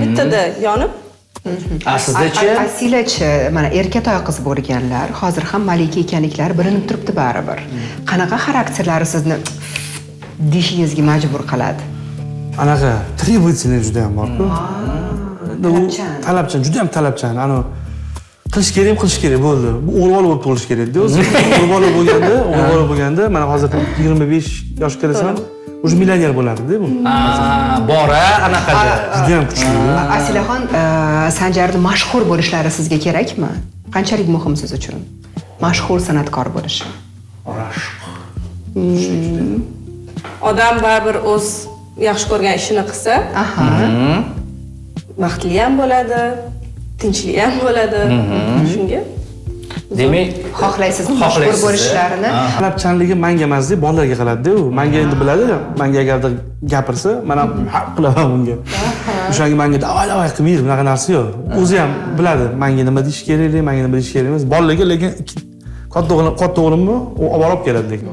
Bittada yonib. Sizdachi? Asilachi, mana erkatoy qiz bo'lganlar, hozir ham malika ekanliklari bilinib turibdi baribir. Qanaqa xarakterlari sizni deyishingizga majbur qiladi? Anaqa требовательный juda ham bor-ku. Talabchan, juda ham talabchan. Ana qilish kerak, qilish kerak bo'ldi. Bu o'g'il bola bo'lib tug'ilish kerak-da o'zi. O'g'il bola bo'lganda, o'g'il bola bo'lganda, mana hozir 25 yoshga kirasam, уже millioner bo'lardi-da bu. Bora anaqada. Juda ham kuchli. Asilaxon, Sanjarni mashhur bo'lishlari sizga kerakmi? Qanchalik muhim siz uchun? Mashhur san'atkor bo'lishi. Odam baribir o'z yaxshi ko'rgan ishini qilsa, baxtli ham bo'ladi, tinchli ham bo'ladi. Shunga demak, xohlaysizmi mashhur bo'lishlarini? Talabchanligi menga emas-da, bolalarga qiladi-da u. Menga endi biladi, menga agarda gapirsa, men ham haq qilaman bunga. O'shanga menga davay davay qilmaydi, bunaqa narsa yo'q. O'zi ham biladi, menga nima deyish kerakli, menga nima deyish kerak emas. Bolalarga lekin katta o'g'limni u olib borib keladi lekin.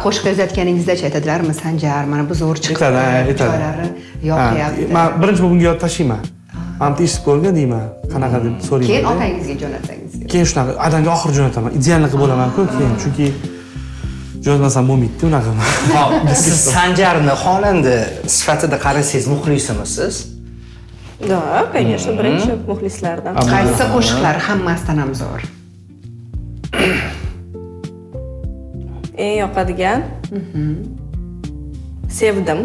Qo'shiq yozayotganingizda aytadilarmi, Sanjar, mana bu zo'r chiqdi. Aytadi. Yoqyapti. Men birinchi bunga yod tashiyman. Mana bitta eshitib ko'rgan deyman, qanaqa deb so'rayman. Keyin otangizga jo'natsangiz. Keyin shunaqa adamga oxiri jo'nataman. Idealni qilib bo'laman-ku keyin, chunki jo'natmasam bo'lmaydi-da unaqa. Xo'p, siz Sanjarni xonanda sifatida qarasangiz muxlisimisiz? Да, конечно, birinchi muxlislardan. Qaysi qo'shiqlar hammasidan ham zo'r? Eng yoqadigan? Sevdim.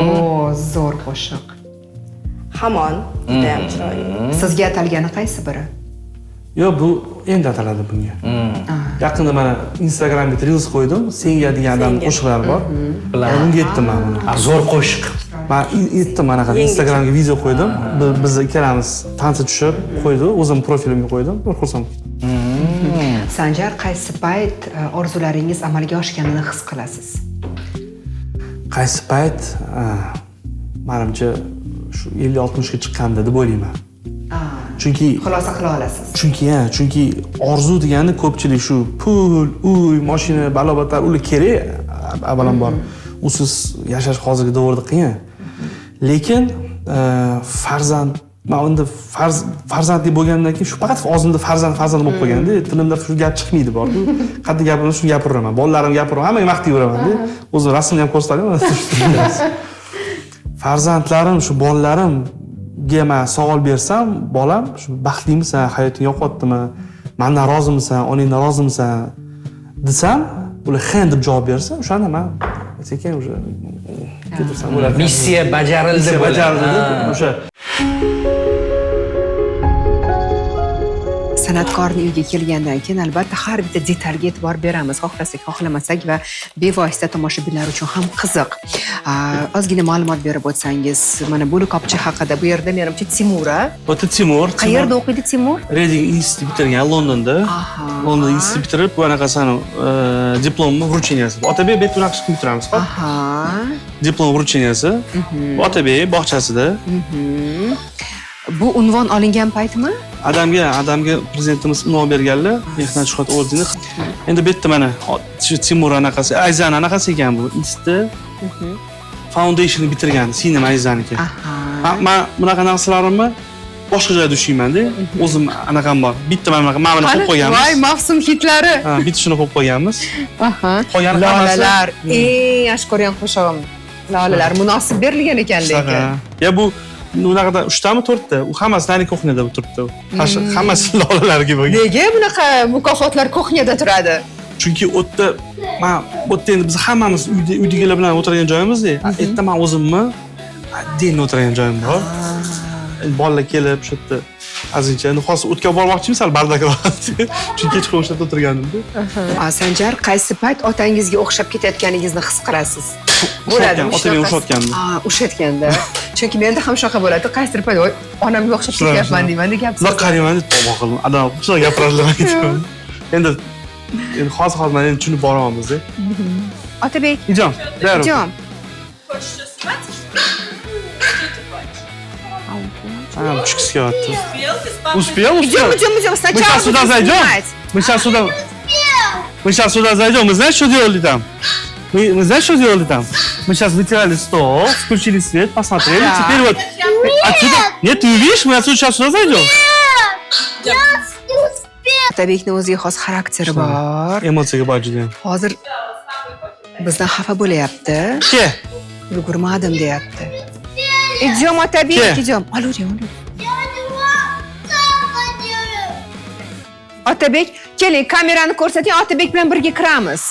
O, zo'r qo'shiq. Hamon judayam chiroyli. Sizga atalgani qaysi biri? Yo'q, bu endi ataladi bunga. Yaqinda mana Instagramga reels qo'ydim. Senga degan odamning qo'shiqlari bor. Bilaman. Bunga yetdim man buni. Zo'r qo'shiq. Man yetdim anaqa Instagramga video qo'ydim. Biz ikkalamiz tansa tushib qo'ydi, o'zim profilimga qo'ydim. Bir xursand bo'ldim. Sanjar, qaysi payt orzularingiz amalga oshganini his qilasiz? Qaysi payt? Manimcha shu 50-60 ga chiqqanda deb o'ylayman. Chunki xulosa qila olasiz. Chunki orzu degani ko'pchilik shu pul, uy, mashina, balo-battar ular kerak avvalambor. Usiz yashash hozirgi davrda qiyin. Lekin farzand, men endi farzandli bo'lgandan keyin shu faqat og'zimda farzand bo'lib qolganda, tilimda shu gap chiqmaydi bor-ku. Qanday gapiraman, shuni gapiraman. Bolalarim gapiraman, hammaga maqtayveraman-da. O'zim rasmni ham ko'rsataman. Farzandlarim, shu bolalarimga men savol bersam, bolam, shu baxtlimisan, hayoting yoqyaptimi, mendan rozimisan, onangdan rozimisan desam, ular ha deb javob bersa, o'shanda men sekin уже ketirsam bo'ladi. Missiya bajarildi. Missiya bajarildi deb o'sha san'atkorning uyiga kelgandan keyin albatta har bitta detalga e'tibor beramiz, xohlasak, xohlamasak va bevosita tomoshabinlar uchun ham qiziq. Ozgina ma'lumot berib o'tsangiz, mana bu likopcha haqida. Bu yerda menimcha Timur, a? Bu Timur. Qayerda o'qiydi Timur? Reading Institute bitirgan Londonda. London Institute bitirib, bu anaqasini diplomni вручениеsi. Otabek bu yerda unaqa ish qilib turamiz, hop. Diplom вручениеsi. Otabek bog'chasida. Bu unvon olingan paytmi? Adamga prezidentimiz unvon berganlar, mehnat shuhrat ordeni. Endi bu yerda mana shu Timur anaqasi, Ayzani anaqasi ekan bu. Institute Foundationni bitirgan, singlim Ayzaniki. Men bunaqa narsalarimni boshqa joyda ushlayman-da. O'zim anaqam bor. Bitta mana bunaqa, mana buni qo'yib qo'yganmiz. Voy, mavsum hitlari. Ha, bitta shuni qo'yib qo'yganmiz. Qolgani hammasi Lolalar, eng yaxshi ko'rgan qo'shig'im. Lolalar munosib berilgan ekan lekin. Ya bu unaqada 3 tami 4 ta, u hammasi nari kuxnyada turibdi. Hammasi lolalarga bo'lgan. Nega bunaqa mukofotlar kuxnyada turadi? Chunki u yerda men bu yerda endi biz hammamiz uydagilar bilan o'tirgan joyimizda. U yerda men o'zimni отдельно o'tirgan joyim bor. Bolalar kelib o'sha yerda ozgincha endi hozir o'tga bormoqchimiz, sal bardak bo'ladi. Chunki kechqurun o'sha yerda o'tirgandim-da. Sanjar, qaysi payt otangizga o'xshab ketayotganingizni his qilasiz? Bo'ladi, otamga o'xshatganda. O'xshatganda. Chunki menda ham shunaqa bo'ladi. Qaysidir payt voy, onamga o'xshab ketyapman deyman-da gap. Ular qarayman, tavba qildim. Adam shunaqa gapiradilar. Endi hozir mana endi tushunib boryapmiz-da. Otabek. Идём. Идём. Tushgisi kelyapti. Успел? Идем, идем, идем. Мы сейчас сюда зайдем. Мы сейчас сюда. Мы сейчас сюда зайдем. Мы знаешь, что делали там? Мы знаешь, что делали там? Мы сейчас вытирали стол, включили свет, посмотрели. Да. Теперь вот отсюда. Нет, ты увидишь, мы отсюда сейчас сюда зайдем. Нет, я не успел. Otabekni o'ziga xos xarakteri bor. Emotsiyaga boy judayam. Hozir bizdan xafa bo'lyapti. Ke. Ulgurmadim deyapti. Идем, Otabek, идем. Olavering, olavering. Otabek, keling, kamerani ko'rsating, Otabek bilan birga kiramiz.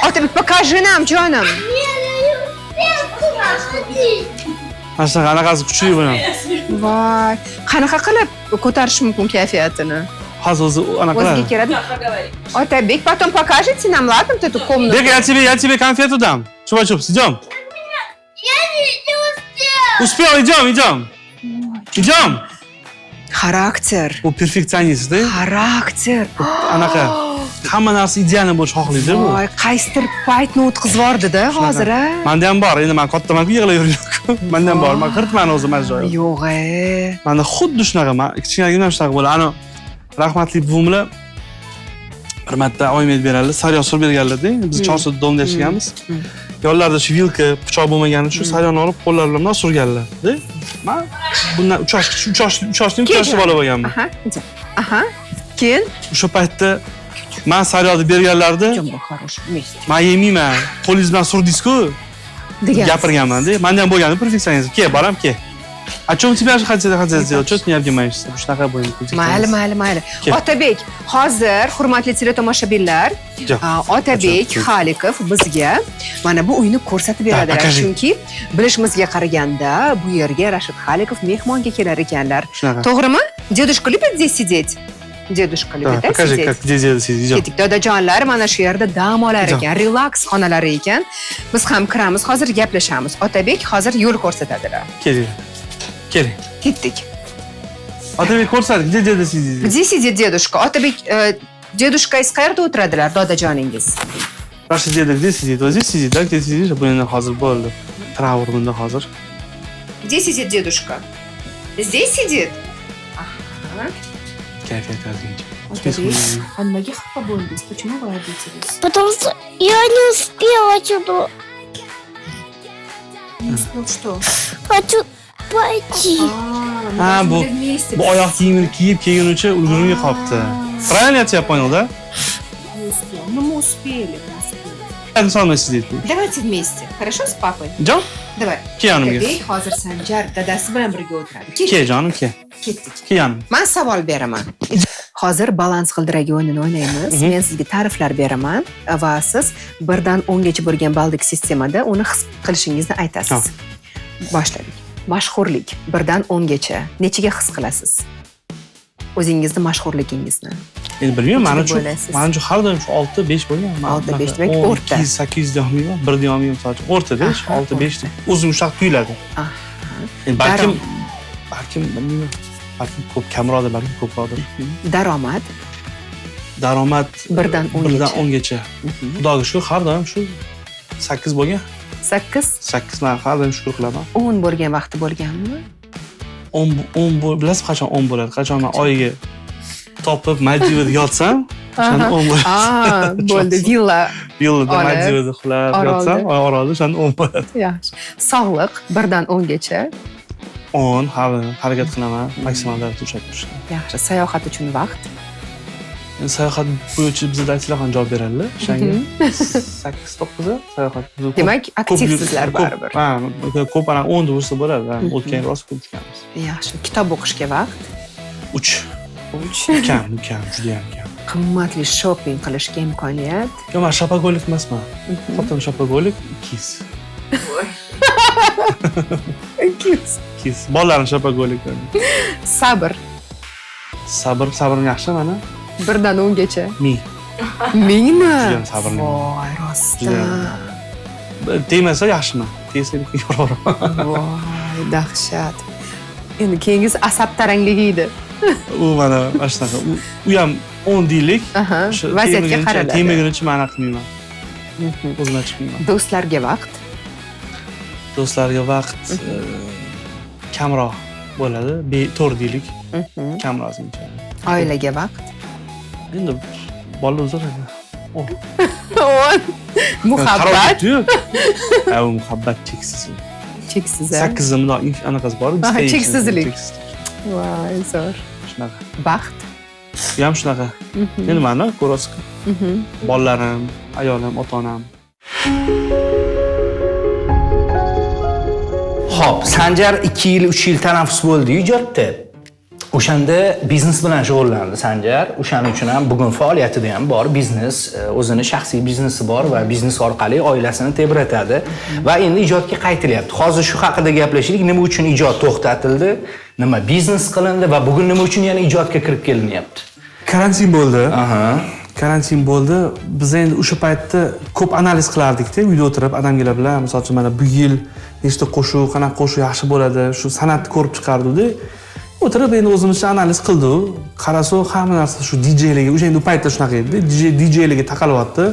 Otabek, покажи нам, jonim. Mana shunaqa anaqasi kuchli buni. Voy, qanaqa qilib ko'tarish mumkin kayfiyatini? Hozir o'zi anaqa O'ziga keladi. Otabek, потом покажете нам, ладно, вот эту комнату? Бек, я тебе конфету дам. Чупа-чупс, идем. Я не успел. Успел, идем, идем. Идем. Xarakter. Bu perfeksionist-da. Xarakter. Anaqa hamma narsa ideal bo'lish xohlaydi bu. Voy, qaysidir paytni o'tkazib yubordi-da hozir, a? Menda ham bor, endi men kattaman-ku, yig'layvermayman. Menda ham bor, men qirtman o'zim mana joyim. Yo'q, e. Menda xuddi shunaqa, men kichkinaligimdan shunaqa bo'ladi. Ana rahmatli buvimlar bir marta oyim aytib beradilar, sariyog' surib berganlar-da. Biz Chorsuda domda yashaganmiz. Yonlarida shu vilka, pichoq bo'lmagani uchun sariyog'ni olib qo'llari bilan surganlar-da. Men bundan 3 yoshli bola bo'lganman. Aha, aha. Keyin o'sha paytda men sariyog'ni berganlarida men yemayman, qo'lingiz bilan surdingiz-ku degan gapirganman-da. Menda ham bo'lgandi perfeksionizm. Ke, bolam, ke. А что у тебя же хотел сделать? Что ты не обнимаешься? Shunaqa bo'ldi. Mayli, mayli, mayli. Otabek, hozir hurmatli teletomoshabinlar, Otabek Xalikov bizga mana bu uyni ko'rsatib beradilar. Chunki bilishimizga qaraganda bu yerga Rashid Xalikov mehmonga kelar ekanlar. To'g'rimi? Дедушка любит здесь сидеть? Дедушка любит, да, покажи, как где деда сидит. Ketdik, dadajonlar mana shu yerda dam olar ekan, relaks xonalari ekan. Biz ham kiramiz, hozir gaplashamiz. Otabek hozir yo'l ko'rsatadilar. Keling. Keling. Ketdik. Otabek ko'rsat, где деда сидит? Где сидит дедушка? Otabek, дедушка iz qayerda o'tiradilar, dadajoningiz? Rashid деда где сидит? Вот здесь сидит, да? Где сидишь? Bu endi hozir bo'ldi. Travr bunda hozir. Где сидит дедушка? Здесь сидит? Ага. Kayfiyat ozgincha. А nimaga xafa bo'ldingiz? Почему вы обиделись? Потому что я не успела отсюда. Не успел что? Хочу пойти. Ha, bu oyoq kiyimini kiyib kelgunicha ulgurmay qolibdi. Правильно я тебя понял, да? Не успел. Ну, мы успели. Рядом со мной сидит. Давайте вместе. Хорошо, с папой? Идем? Давай. Kel yonimga. Otabek hozir Sanjar dadasi bilan birga o'tiradi. Kel jonim, kel. Ketdik. Kel yonim. Men savol beraman. Hozir balans g'ildiragi o'yinini o'ynaymiz. Men sizga ta'riflar beraman va siz 1dan 10 gacha bo'lgan ballik sistemada uni his qilishingizni aytasiz. Boshladik. Mashhurlik 1dan 10 gacha nechaga his qilasiz? O'zingizni mashhurligingizni. Endi bilmayman, men uchun har doim shu 6-5 bo'lgan. 6-5 demak o'rta. 8 deya olmayman, 1 deya olmayman, misol uchun. O'rtada 6-5 deb o'zim shunaqa tuyuladi. Endi balkim bilmayman. Balkim ko'p kamroqdir, balkim ko'proqdir. Daromad. Daromad 1dan 10 gacha. Xudoga shukr, har doim shu 8 bo'lgan. 8? 8 men har doim shukr qilaman. 10 bo'lgan vaqti bo'lganmi? 10 bilasiz qachon 10 bo'ladi? Qachon men oyiga topib Maldivada yotsam, o'shanda 10 bo'ladi. Ha, bo'ldi, villa. Villada Maldivada uxlab yotsam, orolda o'shanda 10 bo'ladi. Yaxshi. Sog'liq 1dan 10 gacha. 10, har harakat qilaman, maksimal darajada ushlab turishga. Yaxshi, sayohat uchun vaqt. Sayohat bo'yicha bizda aytsalar ham javob beradilar. O'shanga 8-9 sayohat. Demak, aktivsizlar baribir. Ha, ko'p ana 10 bo'lsa bo'ladi. O'tgan yil rosa ko'p uchganmiz. Yaxshi, kitob o'qishga vaqt? 3. 3. Kam, juda ham kam. Qimmatli shopping qilishga imkoniyat? Yo'q, men shopagolik emasman. Xotin shopagolik 200. 200. 200. Bolalarim shopagolik. Sabr. Sabrim yaxshi mana. 1dan 10 gacha. 1000. 1000mi? Judayam sabrli. Voy, rostdan. Tegmasa yaxshiman. Tegsa yoraveraman. Voy, dahshat. Endi keyingisi asab tarangligi edi. U mana shunaqa. U ham 10 deylik. Vaziyatga qaraladi. Tegmagunicha ma'na qilmayman. O'zimdan chiqmayman. Do'stlarga vaqt. Do'stlarga vaqt kamroq bo'ladi. 4 deylik. Kamroq ozgincha. Oilaga vaqt. Endi bolalar uzr edi. 10. Muhabbat. Ha, u muhabbat cheksiz. Cheksiz. 8 bundoq anaqasi bor. Cheksizlik. Voy, zo'r. Shunaqa. Baxt. Bu ham shunaqa. Endi mana ko'rasiz. Bolalarim, ayolim, ota-onam. Xo'p, Sanjar 2 yil, 3 yil tanaffus bo'ldi ijodda. O'shanda biznes bilan shug'ullandi Sanjar. O'shaning uchun ham bugun faoliyatida ham bor biznes, o'zini shaxsiy biznesi bor va biznes orqali oilasini tebratadi va endi ijodga qaytilyapti. Hozir shu haqida gaplashaylik. Nima uchun ijod to'xtatildi? Nima biznes qilindi va bugun nima uchun yana ijodga kirib kelinyapti? Karantin bo'ldi. Karantin bo'ldi. Biz endi o'sha paytda ko'p analiz qilardik-da, uyda o'tirib odamlar bilan, misol uchun mana bu yil nechta qo'shiq, qanaqa qo'shiq yaxshi bo'ladi, shu san'atni ko'rib chiqardik-da. O'tirib endi o'zimizcha analiz qildik. Qarasak, hamma narsa shu DJ-ligi, o'sha endi u paytda shunaqa edi. DJ-ligi taqalyapti.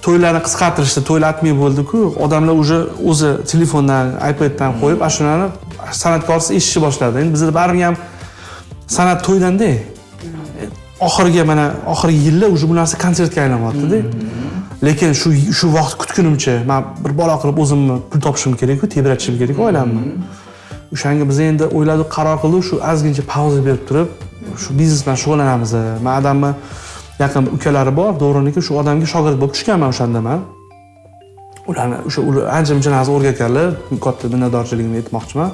To'ylarni qisqartirishdi, to'ylar atmay bo'ldi-ku. Odamlar уже o'zi telefondan, iPaddan qo'yib, ashulani san'atkorsiz eshitishni boshladi. Endi bizda baribir ham san'at to'ydan-da. Oxirgi mana oxirgi yillar уже bu narsa konsertga aylanyapti-da. Lekin shu vaqt kutgunimcha men bir balo qilib o'zimni pul topishim kerak-ku, tebratishim kerak oilamni. O'shanga biz endi o'yladik, qaror qildik, shu ozgincha pauza berib turib, shu biznes bilan shug'ullanamiz. Men odamni yaqin ukalari bor, Do'roniki, shu odamga shogird bo'lib tushganman o'shanda men. Ularni o'sha ancha-muncha narsa o'rgatganlar, katta minnatdorchiligimni aytmoqchiman.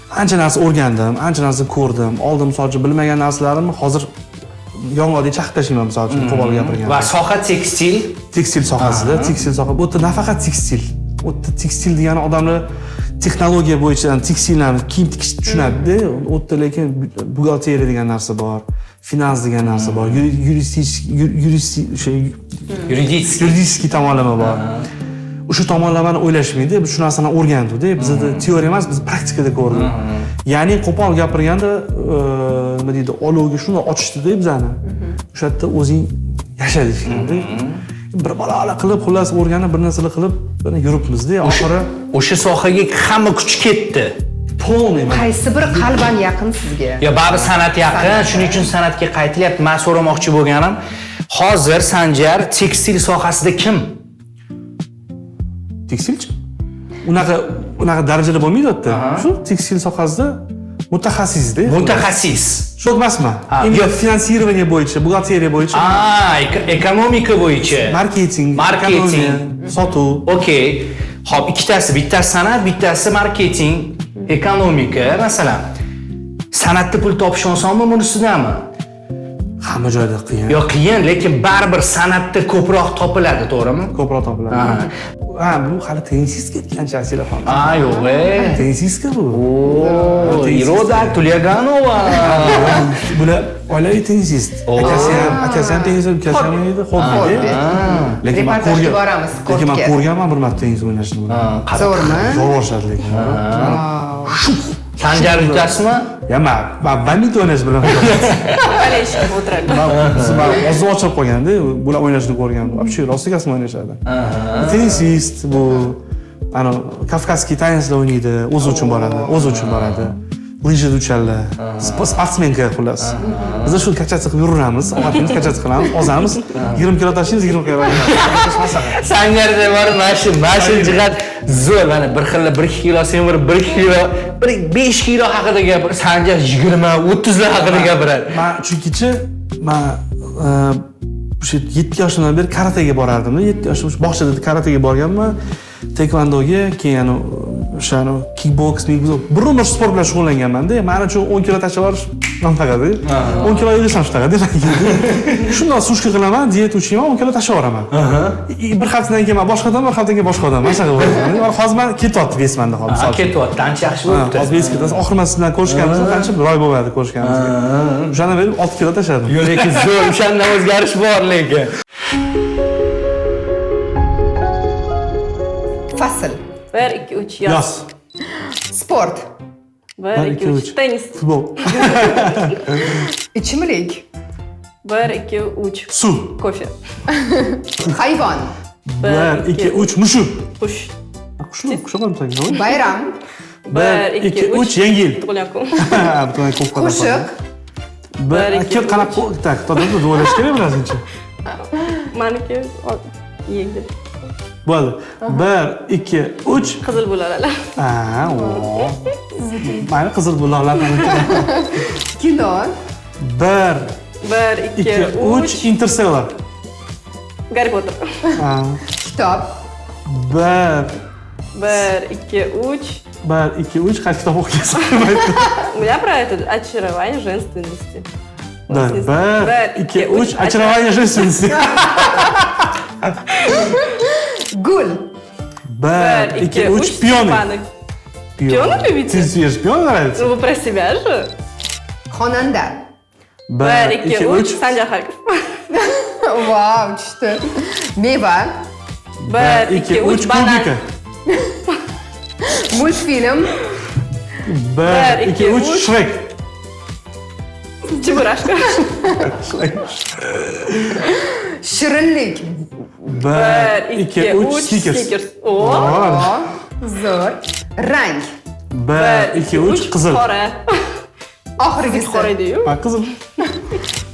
Ancha narsa o'rgandim, ancha narsa ko'rdim. Oldin misol uchun bilmagan narsalarimni hozir yong'oqdek chaqib tashlayman misol uchun qo'pol gapirganda. Va soha tekstil, tekstil sohasida, tekstil soha. Bu yerda nafaqat tekstil. U yerda tekstil degani odamlar texnologiya bo'yicha tekstillarni kiyim tikishni tushunadi-da. U yerda lekin buxgalteriya degan narsa bor, finans degan narsa bor, yuridik tomonlama bor. O'sha tomonlamani o'ylashmaydi, biz shu narsani o'rgandik-da. Bizda teoriya emas, biz praktikada ko'rdik. Ya'ni qo'pol gapirganda, nima deydi, olovga shunday ochishdi-da bizani. O'sha yerda o'zing yasha deyishganda. Bir balola qilib, xullas o'rganib, bir narsalar qilib, mana yuribmiz-da. Oxiri o'sha sohaga hamma kuch ketdi. Полный. Qaysi bir qalban yaqin sizga? Yo, baribir san'at yaqin, shuning uchun san'atga qaytilyapti. Men so'ramoqchi bo'lganim, hozir Sanjar tekstil sohasida kim? Tekstilchi? Unaqa darajada bo'lmaydi u yerda. Shu tekstil sohasida mutaxassisda. Mutaxassis. Shu emasmi? Endi finansирование bo'yicha, buxgalteriya bo'yicha. Ekonomika bo'yicha. Marketing, sotuv. Okey. Xo'p, ikkitasi, bittasi san'at, bittasi marketing, ekonomika, masalan. San'atda pul topish osonmi, bunisidami? Hamma joyda qiyin. Yo'q, qiyin, lekin baribir san'atda ko'proq topiladi, to'g'rimi? Ko'proq topiladi. Ha, bu hali tennisist ketgancha Asilaxon. Ha, yo'q, Tennisistka bu. Iroda Tulyaganova. Bular oilaviy tennisist. Akasi ham tennis, ukasi ham o'ynaydi, hobbi. Lekin men ko'rgan, lekin men ko'rganman bir marta tennis o'ynashini. Zo'rmi? Zo'r o'rshadi lekin. Sanjar yutasizmi? Ya, men badminton o'ynashni bilaman. Болельщик o'tiradi. Men o'zim ochib qo'yganda, bular o'ynashini ko'rganman. Вообще rostikasini o'ynashadi. Tennisist bu, ana kavkazskiy tanislar o'ynaydi, o'zi uchun boradi, o'zi uchun boradi. Лыжа uchadilar. Sportsmenka xullas. Biz shu kachasi qilib yuraveramiz, ovqatimizni kachasi qilamiz, ozamiz, 20 kilo tashlaymiz, 20 kilo. Sanjarda bor, mana shu jihat zo'r. Mana bir xil 1-2 kilo, sen bir 1 kilo, 5 kilo haqida gapir, Sanjar 20-30 lar haqida gapiradi. Men chunkichi, men o'sha 7 yoshimdan beri karatega borardim-da. 7 yoshim bog'chada karatega borganman, taekvondoga, keyin o'sha kickboks, bir umr sport bilan shug'ullanganman-da. Men uchun 10 kilo tashlab yuborish nafaqat-da. 10 kilo yig'isham shunaqa-da. Shundan sushka qilaman, dieta uchayman, 10 kilo tashlab yuboraman. Bir haftadan keyin men boshqa odam, bir haftadan keyin boshqa odam. Mana shunaqa bo'ladi. Hozir men ketyapti vес menda hozir. Ketyapti, ancha yaxshi bo'libdi. Hozir vес ketadi. Oxir men siz bilan ko'rishganimizda qancha bir oy bo'lmadi ko'rishganimizga. O'shandan beri 6 kilo tashladim. Yo'q, lekin zo'r, o'shandan o'zgarish bor lekin. Fasl. 1 2 3 yoz. Yoz. Sport. 1 2 3 tennis. Futbol. Ichimlik. 1 2 3 suv. Kofe. Hayvon. 1 2 3 mushuk. Qush. Qushmi? Qush qo'ymsan. Bayram. 1 2 3 yangi yil. Tug'ilgan kun. Qo'shiq. 1 2 qanaqa tak, to'g'ri o'ylash kerak bilasinchi. Meniki yengil. Bo'ldi. 1 2 3 qizil bolalar. Ha, o. Mayli, qizil bolalar. Kino. 1 1 2 3 Interstellar. Garri Potter. Kitob. 1 2 3 1 2 3 qaysi kitob o'qiysan? У меня про это очарование женственности. 1 2 3 очарование женственности. Gul. 1 2 3 пионы. Пионы любите? Тебе же пионы нравятся? Ну, вы про себя же. Xonanda. 1 2 3 Sanjar Xalikov. Vau, tushdi. Meva. 1 2 3 banan. Multfilm. 1 2 3 Shrek. Чебурашка. Shirinlik. 1 2 3 Snickers. O, zo'r. Rang. 1 2 3 qizil. Qora. Oxirgisi. Qora edi-yu. Ha, qizil.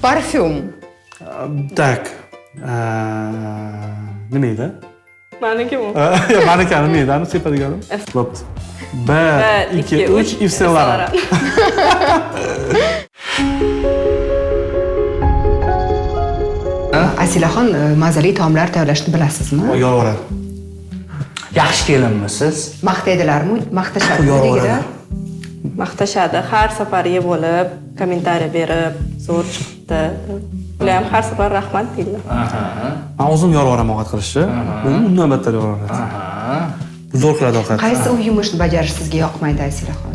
Parfyum. Tak. Nima edi? Maniki bu. Yo'q, maniki nima edi? Ani sepadiganim. Bo'pti. 1 2 3 Yves Saint Laurent. Asilaxon, mazali taomlar tayyorlashni bilasizmi? Yolvoradi. Yaxshi kelinmisiz? Maqtaydilarmi? Maqtashadimi? Yolvoradi. Maqtashadi. Har safar yeb olib, kommentariy berib, zo'r chiqibdi. Ular ham har safar rahmat deydilar. Men o'zim yorib yuboraman ovqat qilishni. Undan battar yorib yuboradi. Zo'r qiladi ovqat. Qaysi uy yumushni bajarish sizga yoqmaydi, Asilaxon?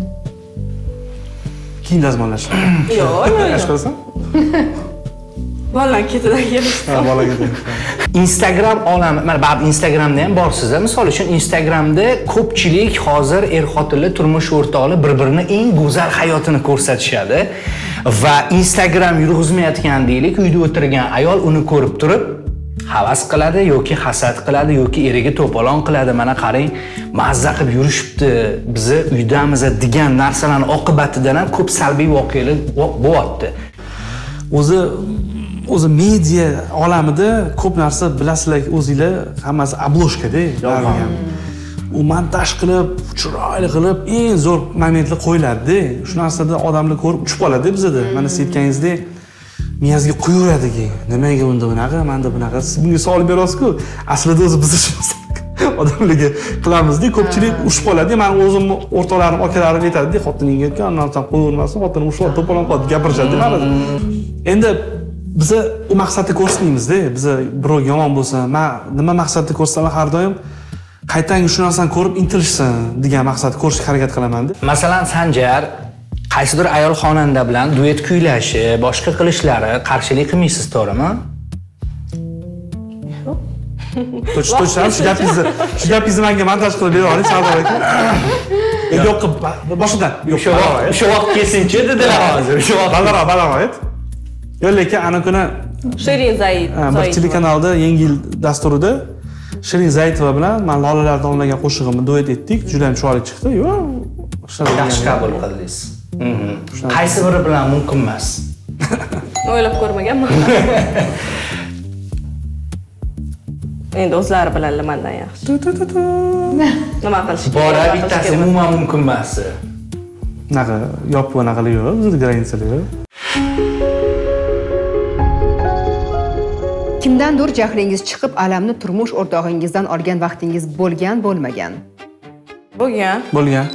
Kiyim dazmollash. Yo'q, yo'q. Yaxshi qilasan? Bolalar ketidan kelishdi. Ha, bola ketidan. Instagram olami, mana ba'zi Instagramda ham borsiz-a. Misol uchun Instagramda ko'pchilik hozir er-xotinlar, turmush o'rtoqlar bir-birini eng go'zal hayotini ko'rsatishadi va Instagram yurg'izmayotgan deylik, uyda o'tirgan ayol uni ko'rib turib havas qiladi yoki hasad qiladi yoki eriga to'polon qiladi. Mana qarang, mazza qilib yurishibdi, bizi uydamiz degan narsalarning oqibatidan ham ko'p salbiy voqealar bo'lyapti. O'zi media olamida ko'p narsa bilasizlar o'zinglar, hammasi obложка-da. U montaj qilib, chiroyli qilib, eng zo'r momentlar qo'yiladi-da. Shu narsada odamlar ko'rib uchib qoladi bizada. Mana siz aytganingizdek, miyasiga quyaveradi keyin. Nimaga unda bunaqa, menda bunaqa. Siz bunga savol berasiz-ku. Aslida o'zi biz shu odamlarga qilamizda, ko'pchilik ushib qoladi. Men o'zimni o'rtoqlarim, akalarim aytadi-da, xotiningga aytgan narsani qo'yavermasin, xotinim ushib to'polon qoladi, gapirishadi mana. Endi biza u maqsadni ko'rsatmaymiz-da. Biza birov yomon bo'lsa, men nima maqsadni ko'rsataman har doim qaytanga shu narsani ko'rib intilishsin degan maqsadni ko'rishga harakat qilaman-da. Masalan, Sanjar qaysidir ayol xonanda bilan duet kuylashi, boshqa qilishlari qarshilik qilmaysiz, to'g'rimi? To'ch, shu gapingizni menga montaj qilib bera oling, Sardor aka. Yo'q, boshidan. O'sha vaqt kelsinchi dedilar hozir. O'sha vaqt. Balandroq ayt. Yo'q, lekin ana kuni Shirin Zaitova bir telekanalda yangi yil dasturida Shirin Zaitova bilan men Lolalar domlagan qo'shig'imni duet etdik. Juda ham chiroyli chiqdi. Yo'q, yaxshi qabul qildingiz. Qaysi biri bilan mumkin emas? O'ylab ko'rmaganman. Endi o'zlari biladilar mendan yaxshi. Nima qilish? Bora bittasi umuman mumkin emas. Unaqa yopiq anaqalar yo'q, bizda granitsalar yo'q. Kimdandir jahlingiz chiqib, alamni turmush o'rtog'ingizdan olgan vaqtingiz bo'lgan, bo'lmagan? Bo'lgan. Bo'lgan.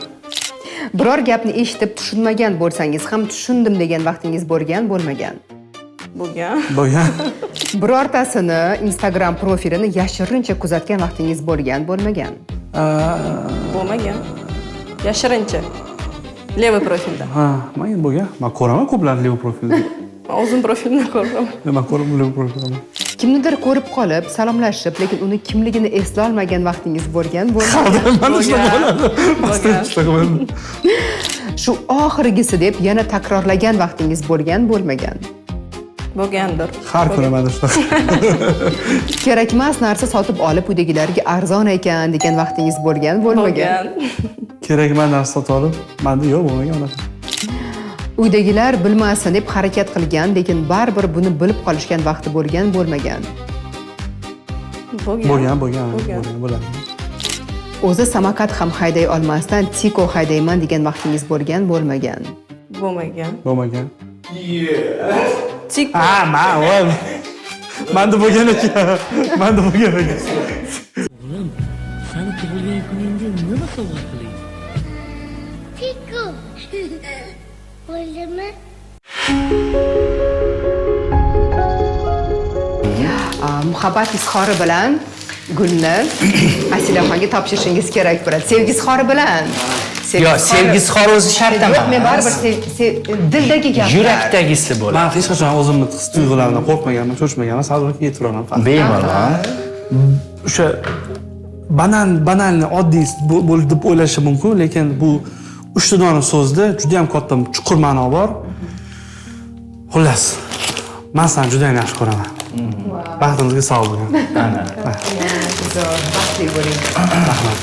Biror gapni eshitib tushunmagan bo'lsangiz ham tushundim degan vaqtingiz bo'lgan, bo'lmagan? Bo'lgan. Bo'lgan. Birortasini Instagram profilini yashirincha kuzatgan vaqtingiz bo'lgan, bo'lmagan? Bo'lmagan. Yashirincha. Levy profilda. Ha, men bo'lgan. Men ko'raman ko'plarni levy profilda. Men o'zim profilini ko'raman. Nima ko'raman levy profilini. Kimnidir ko'rib qolib, salomlashib, lekin uni kimligini eslolmagan vaqtingiz bo'lgan, bo'lmagan? Mana shunaqa bo'ladi. Shu oxirgisi deb yana takrorlagan vaqtingiz bo'lgan, bo'lmagan? Bo'lgandir. Har kuni mana shunaqa. Kerakmas narsa sotib olib uydagilarga arzon ekan degan vaqtingiz bo'lgan, bo'lmagan? Kerakmas narsa sotib olib, menda yo'q bo'lmagan unaqa. Uydagilar bilmasin deb harakat qilgan, lekin baribir buni bilib qolishgan vaqti bo'lgan, bo'lmagan? Bo'lgan, bo'lgan, bo'ladi. O'zi samokat ham hayday olmasdan Tiko haydayman degan vaqtingiz bo'lgan, bo'lmagan? Bo'lmagan. Bo'lmagan. Tiko. Ha, men, menda bo'lgan ekan. Menda bo'lgan ekan. O'g'lim, seni tug'ilgan kuningda nima sovg'a qilay? Tiko. Bo'ldimi? Muhabbat izhori bilan gulni Asilaxonga topshirishingiz kerak bo'ladi. Sevgi izhori bilan. Yo'q, sevgi izhori o'zi shart emas. Yo'q, men baribir dildagi gaplar. Yurakdagisi bo'ladi. Men hech qachon o'zimni his tuyg'ularimdan qo'rqmaganman, cho'chimaganman, Sardorga yetiraman. Bemalol. O'sha banalni oddiy bo'ldi deb o'ylashi mumkin, lekin bu 3 dona so'zda juda ham katta chuqur ma'no bor. Xullas, men seni juda ham yaxshi ko'raman. Baxtimizga sog' bo'ling. Zo'r, baxtli bo'ling. Rahmat.